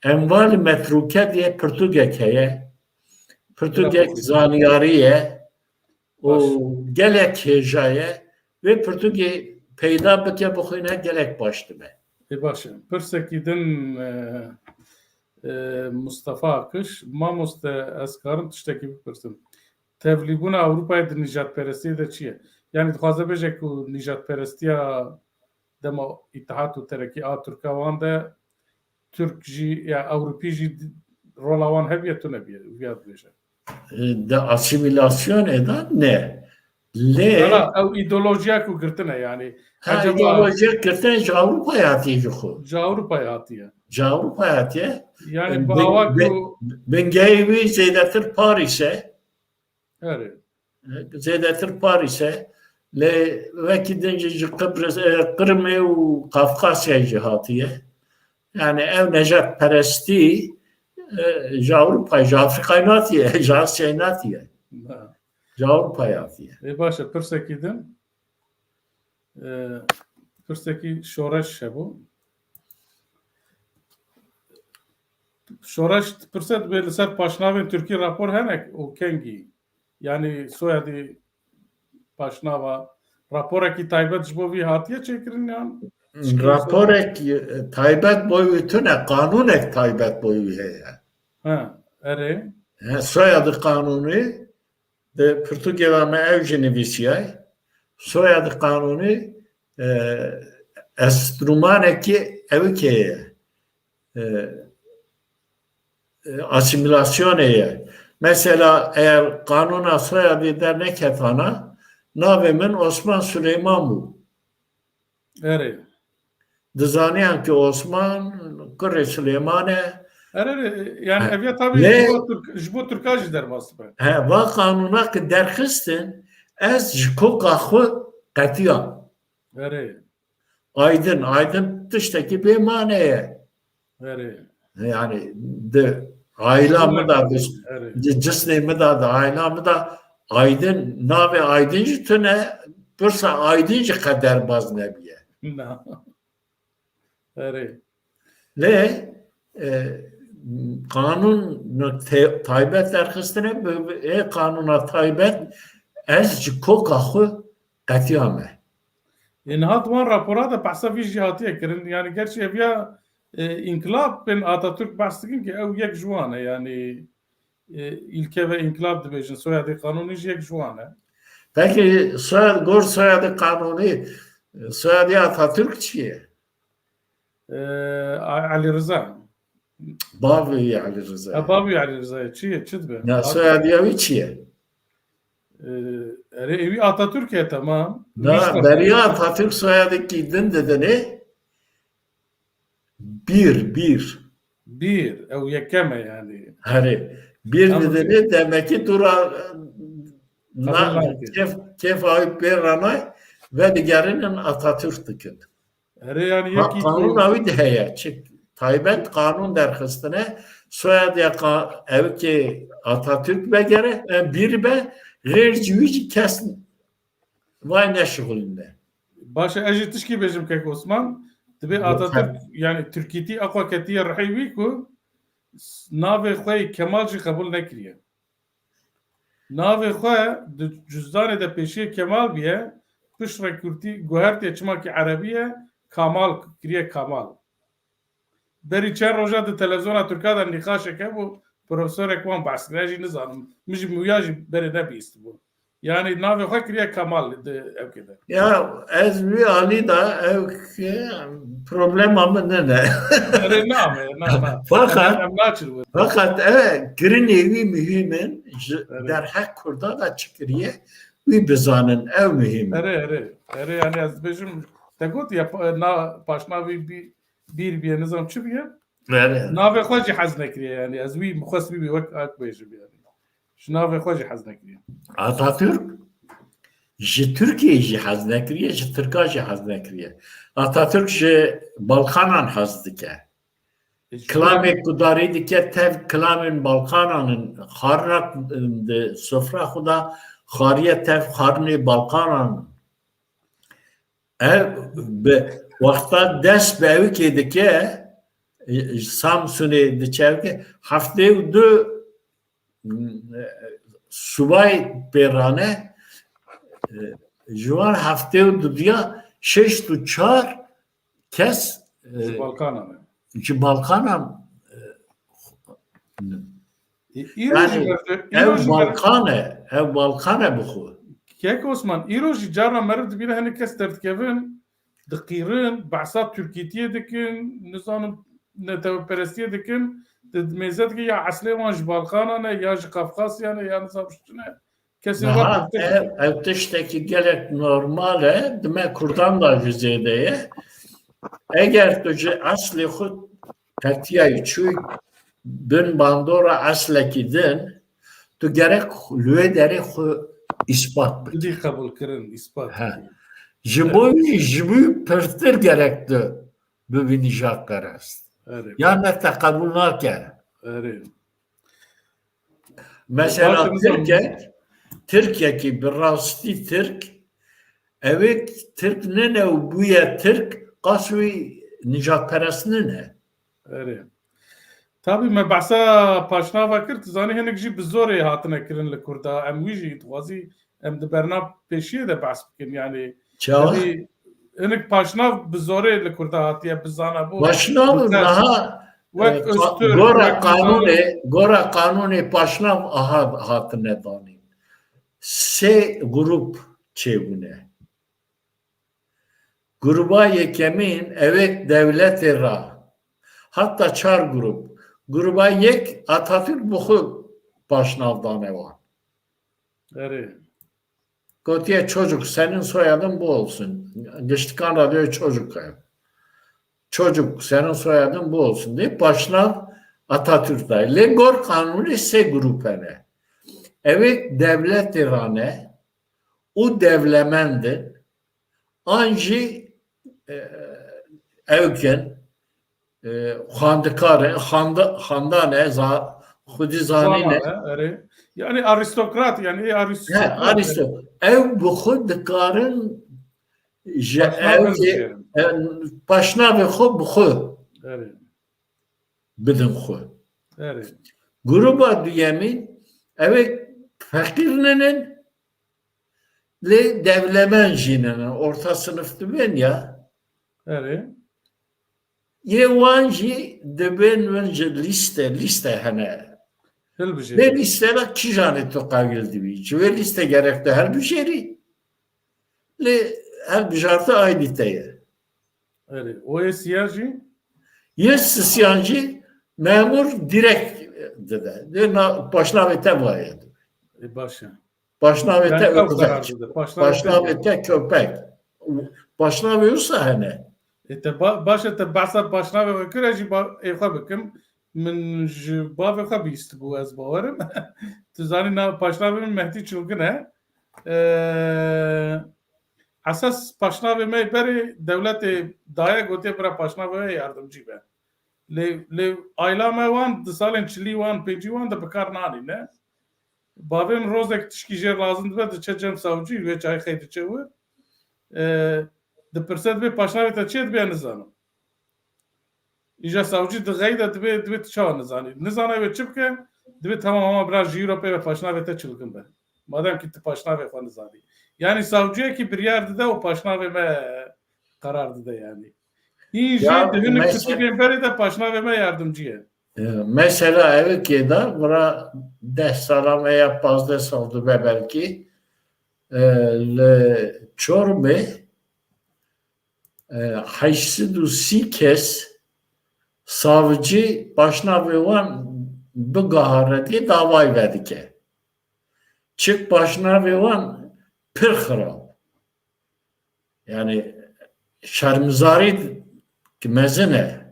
enval metrûke diye pirtûgek heye. Pirtûgek zaniyarî ye. û gelek hêja ye. Vê pirtûkê peyda bike, bixwîne gelek baş dibe. Ê baş e. Pirsekî din, e, e, Mustafa Akış, mamoste, ez karim tiştekî bipirsim. Tevlîbûna Ewropayê di nîjadperestiyê de çi ye? Yani dixwaze bêje ku nîjadperestiya dema Îtihat û Terekî a Tirka wan de Tirk jî, ya Ewropî jî di-, rola wan hebiye tune biye, viya dibêje. Di asîmîlasyonê de ne. Lê Ana, ew îdeolojiya ku girtine yani. Ha, Acaba îdeolojiya girtine ji Ewropayê hatiye ji xwe. Ji Ewropayê hatiye. Ji Ewropayê hatiye. Yani Em, bi bin-, awa bin-, ku bingehê wî zêdetir Parîs e. Erê. Zêdetir Parîs e. Lê wekî din jî ji Qibris, e, Qirmê û Qafqasyayê jî hatiye. Yani ev nejadperestî, e, ji Ewropayê, ji Afrîkayê natiye, ji Asyayê natiye. Ha. Ji Ewropayê hatiye. Ê baş e, pirsekî din. E, pirsekî Şoreş hebû. Şoreş pirse dibê li ser paşnavên Tirkî rapor hene û kengî? Yani soyadî paşnava raporekî taybet ji bo vî hatiye çêkirin yan? Raporek, e, taybet bo wî tune, qanûnek taybet bo wî heye. Ha, erê. He, soyadî qanûnî, di pirtûkê de me ew jî nivîsiyay. Soyadî qanûnî, e, enstrûmanekî ewikê ye. E, e, asîmîlasyonê ye. Mesela, eger qanûna soyadî derneketana, navê min Osman Suleyman bû. Erê. Dizaniyan ki Osman kurê Suleyman e. Erê, erê, yani He. ev ya tabii Lê ji bo Türk, ji bo Türka jî derbas be. He, va qanûna ki derxistin, ez ji koka xwe qetiyam. Erê. Aydin, aydin tiştekî bê mane ye. Erê. Yani di aila min de, di, Erê. di cisnê min de, di aila min de aydin, navê aydin jî tune, pirsa aydin jî qe derbaz nebiye. Na. Erê. Lê, e, qanûn te-, taybet derxistine, bi, bi, ê qanûna taybet ez ji koka xwe qetiyame. Ê, niha di wan rapora de behsa vî jî hatiye kirin. Yani gerçi ev ya, e, înkilab bên Atatürk behs dikin ki ew yek ji wan e. Yani, e, ilke ve inkılap dibêjin, soyadê Kanûnî jî yek ji wan e. Peki soyad, gor soyadê Kanûnî, soyadê Atatürk çi ye? E, A-, Elî Riza. Bavê Elî Riza. Ha, bavê Elî Riza ye. Çi ye? Çi dibe? Ya soyadê wî çi ye? E, erê, ewî Atatürk e, tamam. Na, beriya Atatürk soyadekî din didinê. Bir, bir. Bir, ew yekem e yani. Herê. Bir didinê, demekî tu ra, na, kêf, kêf awî pê ranay ve digerinin Atatürk dikin. Erê, yani yekî qanûna wî de heye. Çi taybet qanûn derxistine, soyadê qa-, ew ki Atatürk vegere, e, bir be, xêr ji wî jî kes vay neşixulîne. Baş e, ez jî tişkî bêjim kek Osman, dibê Atatürk, yani Tirkîtî aqwa ketiye rihê wî ku navê xwe yê Kemal jî qebûl nekiriye. Navê xwe di cuzdanê de pêşiyê Kemal biye, piştre kurtî guhertiye çima ki erebî ye, Kamal kiriye Kamal. Berî çend roja di televîzyona Tirka de nîqaşek hebû, profesorek wan behs kir. Ez jî nizanim. Min jî muya jî berê nebihîstibû. Yani navê xwe kiriye Kemal di ewkê de. Ya ez wî alî de ew ki problema min nine. Erê name, na, na. Fakat, em, em naçin wir. Fakat e, kirinê wî muhîm in, ji derheq Kurda de çi kiriye, wî bizanin, ew muhîm in. Erê, erê. Erê, yani ez dibêjim, te got ya, pa-, na, paşna wî bî-, bîr biye, nizam çi biye? Erê. Navê xwe jî hez nekiriye yani. Ez wî mixwest wî bî wek ak bêjim yani. Ji navê xwe jî hez nekiriye. Atatürk ji Tirkiyeyê jî hez nekiriye, ji Tirka jî hez nekiriye. Atatürk ji Balkanan hez dike. E, ji Kilamê ku darî dike tev kilamên Balkanan in, xarina di sofra xwe de xariye tev xarinê Balkanan in. Ev bi wexta dest bi ewikê dike, e, Samsunê diçe ewikê, heftê û du, e, subay pê rane, e, ji wan heftê û du diya şeşt û çar kes, e, ji Balkanan e. Ji Balkanan, e, E, îro jî yani, berje-, îro ev jî ber- Balkan e, ev Balkan e bi xwe. Kek Osman, îro jî carna meriv dibîne hinek kes derdikevin, diqîrin, behsa Tirkîtiyê dikin, nizanim neteweperestiyê dikin, di mêze dike ya eslê wan ji Balkanan e, ya ji Qafqasyan e, ya nizam ji çi ne. Kesên Niha wan ev, ev tiştekî gelek normal e, dime Kurdan da jî zêde ye. Eger tu ji eslê xwe qetiyayî çûyî bin bandora eslekî din, tu gerek li wê derê xwe îspat bikî. Dî qebûlkirin, îspat He. bikî. Ji bo wî, ji wî pirtir gerek tu bibî nîjadperest. Erê. Ya me te qebûl nake. Erê. Mesela Tirkek, Tirkekî bi rastî Tirk, ew ê Tirk nine û bûye Tirk, qas wî nijadperest nine. Erê. Tabî me behsa paşnava kir, tu zanî hinek jî bi zorê hatine kirin li Kurda. Em wî jî dixwazî em di berna pêşiyê de behs bikin. Yani Çawa? Tabî hinek paşnav bi zorê li Kurda hatiye bizanebû. Paşnav niha, wek e, Öztürk, gora wek qanûnê, gora qanûnê paşnav aha hatine danîn. Sê grup çêbûne. Gruba yekemîn ewêk dewletê ra. Hatta çar grup. Gruba yek Atatürk bi xwe paşnav dane wan. Erê. Gotiye çocuk senin soyadın bu olsun. Giştikan radyoya çocuk ev. Çocuk senin soyadın bu olsun diye paşnav Atatürk dayê. Lê gor qanûnê sê grup hene. Ewêk dewletê rane û dewlemend in. An jî, e, ewk in, e, xwendikar e, xanda-, xandan e, za-, xwedî zanîn e. Erê. Yani aristokrat, yani ê aristokrat. He, aristo-, ew bi xwe dikarin ji ew, e, paşnavê xwe bi xwe bidin xwe. Erê. Gruba duyemîn, ew ê feqîr ninin, Lê dewlemend jî ne, orta sinif dibên ya. Erê. Yê wan jî dibên win ji lîste, lîste hene. Hilbijêrî. Vê lîste de kîjanê tu qewil dibî? Ji vê lîste gerek tu hilbijêrî. Lê hilbijartin aydî te ye. Erê, o yê siya jî? Yê sisiyan jî memûr direkt dide. Dê na, paşnavê te vaye. E, baş e. Paşnavê te ördek. Paşnavê te köpek. Paşnavê wisa hene. E, te ba-, baş e, te behsa paşnavê xwe kir, ez jî ba-, ê xwe bikim. Min ji bavê xwe bîstibû, ez bawerim. Tu zanî na paşnavê min Mehdî Çilgin e. Ee, esas paşnavê me berê dewletê daye, gotiye bira paşnavê me yardimcî be. Lê, lê ayla me wan di salên çilî wan, pêncî wan de bi kar nanîne. Bavê min rozek tişkî jê lazim dibe, diçe cem savcî, wê çayê xey diçe wir. Ee, dipirse dibê paşnavê te çi ye, dibê nizanim. Îja savcî di xeyî de dibê, dibê tu çawa nizanî? Nizane wê çi bike? Dibê tamam, ama bira ji Ewropê ve paşnavê te çilgin be. Madem ki tu paşnavê xwe nizanî. Yanî savciyekî biryar dide û paşnavê me qerar dide yanî. Hîn jî Ya, di hinek mese- pitikên berê de paşnavê me yardimcî ye. E, mesela ev kê de, bira deh sala me ya pazdeh sal dibe belkî, e, li Çorumê e, heşt sed û sî kes savcî paşnavê wan bigahare dê davayê vedike. Çik paşnavê wan pir xirab. Yani şermizarî ki mezin e.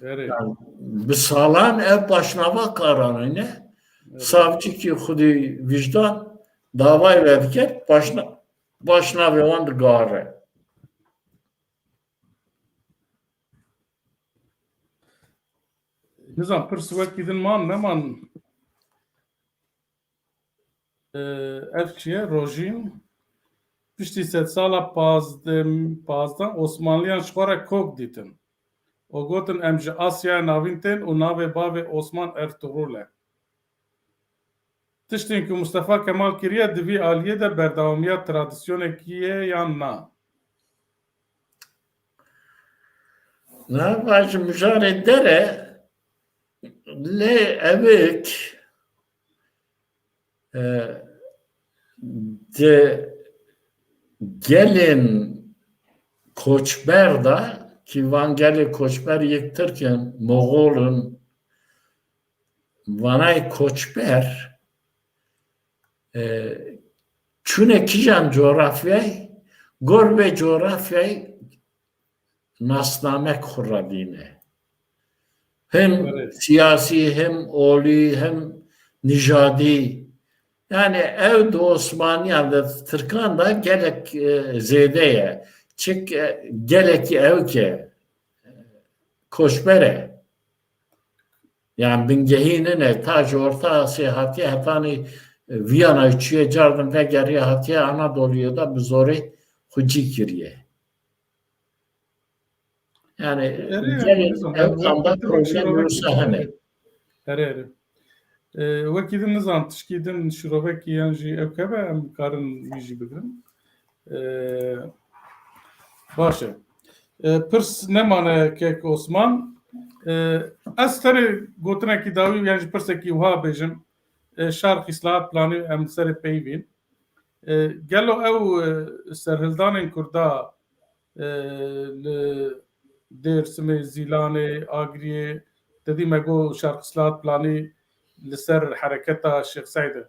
Erê. Yani bi salan ev paşnava karanîne. Erê. Savcî ki xwedî vicdan davayê vedike, paşna-, paşnavê wan digare. Nizam, pirs wekî din man, neman. Ee, ev çi ye? Rojîn. Piştî sedsala pazdeh, pazdeh Osmanliyan ji xwe re kok dîtin. Û gotin, em ji Asyaya Navîn tên û navê bavê Osman Ertugrul e. Tiştên ku Mustafa Kemal kiriye, di vî aliyê de berdewamiya tradisyonekî ye yan na? Na, va ji mijarê der e, lê evik, e, di gelên koçber de, ki van gelê koçber yek Tirk in, Moxol in, vanayê koçber, e, çûne kîjan coğrafyayê, gor vê coğrafyayê nasnamek xwe radîne. Hem Evet. siyasî, hem olî, hem nijadî. Yani ew di Osmaniyan de, Tirkan de gelek, e, zêde ye. Çik, e, gelekî ew ke koçber e. Yani bingehî nine, ta ji Orta Asya hatiye hetanî Viyana çûye, cardin vegeriye hatiye Anadolu'ya da bi zorê xwe cî kiriye. Yani Erê, gelin nizam, ev yani, anda wextê problem şirovekî wisa hene. Erê, erê. Ee, wekî din nizam, tişkî din şirovekî yan jî ew keve em karin wî jî bigirin. Ee, baş e. Ee, pirs nemane kek Osman. Ee, ez tenê gotinekî dawî yan jî pirsekî wiha bêjim. Ee, şark îslahat planî em li serê peyvîn. E, gelo ew, e, serhildanên Kurda, e, li Dêrsimê, Zîlanê, Agiriyê, te dî me got Şark Silahat Planî li ser hereketa Şêx Seîd e.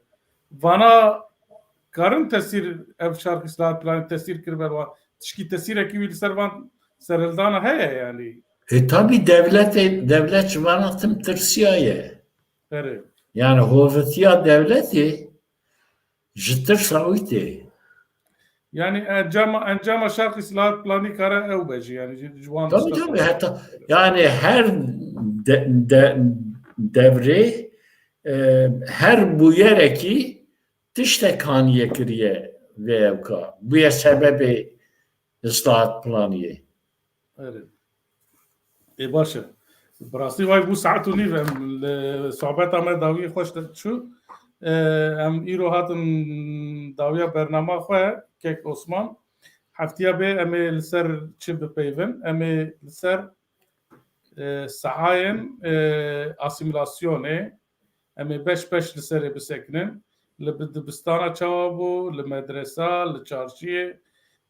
Vana karin tesîr, ev Şark Silahat Planî tesîr kiribe li wan? Tişkî tesîrekî wî li ser van serhildana heye yanî? E, tabî dewletê, dewlet ji vana tim tirsiyaye. Erê. Yani hovetiya dewletê ji tirsa wî tê. Yani encama, encama Şark Silahat Planî kare ew be jî, yani ji, ji wan Tabii, tabii, heta, yani her de, de, devrê, e, her bûyerekî tiştek haniye kiriye vê ewka. Bûye sebebê Silahat Planiyê. Erê. Ê, baş e. Bi rastî vay bû saet û nîv em li sohbeta me dawî xweş de çû. Em îro hatin dawiya bernama xwe, kek Osman. Heftiya bê em ê li ser çi bipeyvin? Em ê li ser, e, sehayên, e, asîmîlasyonê, em ê beş beş li serê bisekinin. Li bi-, dibistana çawa bû, li medresa, li çarşiyê,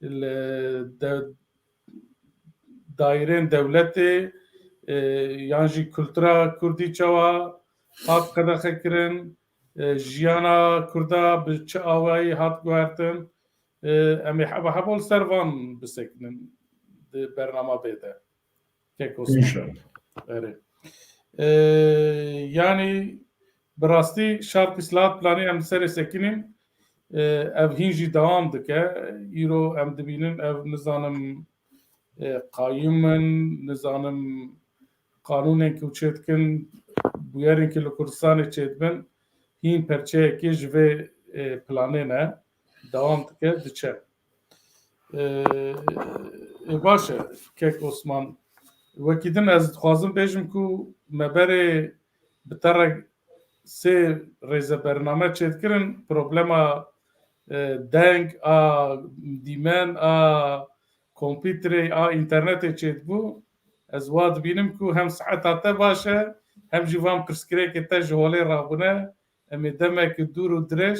li de-, daîrên dewletê, e, yan jî kultura kurdî çawa hat qedexekirin, e, jiyana kurda bi çi awayî hat guhertin, e, em ê heba hebo li ser van bisekinin di bernama bê de. Kek Osman. İnşallah. Erê. E, yanî bi rastî şart îslahat planê em li serê sekinîn, e, ev hîn jî dewam dike. Îro em dibînin ev nizanim, e, qayûm in, nizanim qanûnên ku çêdikin, bûyerên ku li Kurdistanê çêdibin, hîn perçeyekê ji vê, e, planê ne, dewam dike, diçe. E, e, baş e, kek Osman. Wekî din ez dixwazim bêjim ku me berê bi te re sê rêzebername çêdikirin, problema, e, deng a dîmen, a kompîterê, a înternetê çêdibû. Ez wa dibînim ku hem siheta te baş e, hem jî van pirsgirêkê te ji holê rabûne. Em ê demeke dûr û dirêj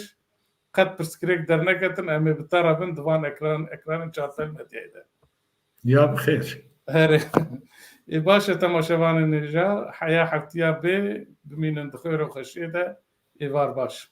qet pirsgirêk derneketin, em ê bi te re bin di van ekran, ekranên çartel medyayê de. Ya bi xêr. Herê. Ê baş e, temaşevanên hêja, heya heftiya bê bimînin di xêr û xweşiyê de, êvar baş.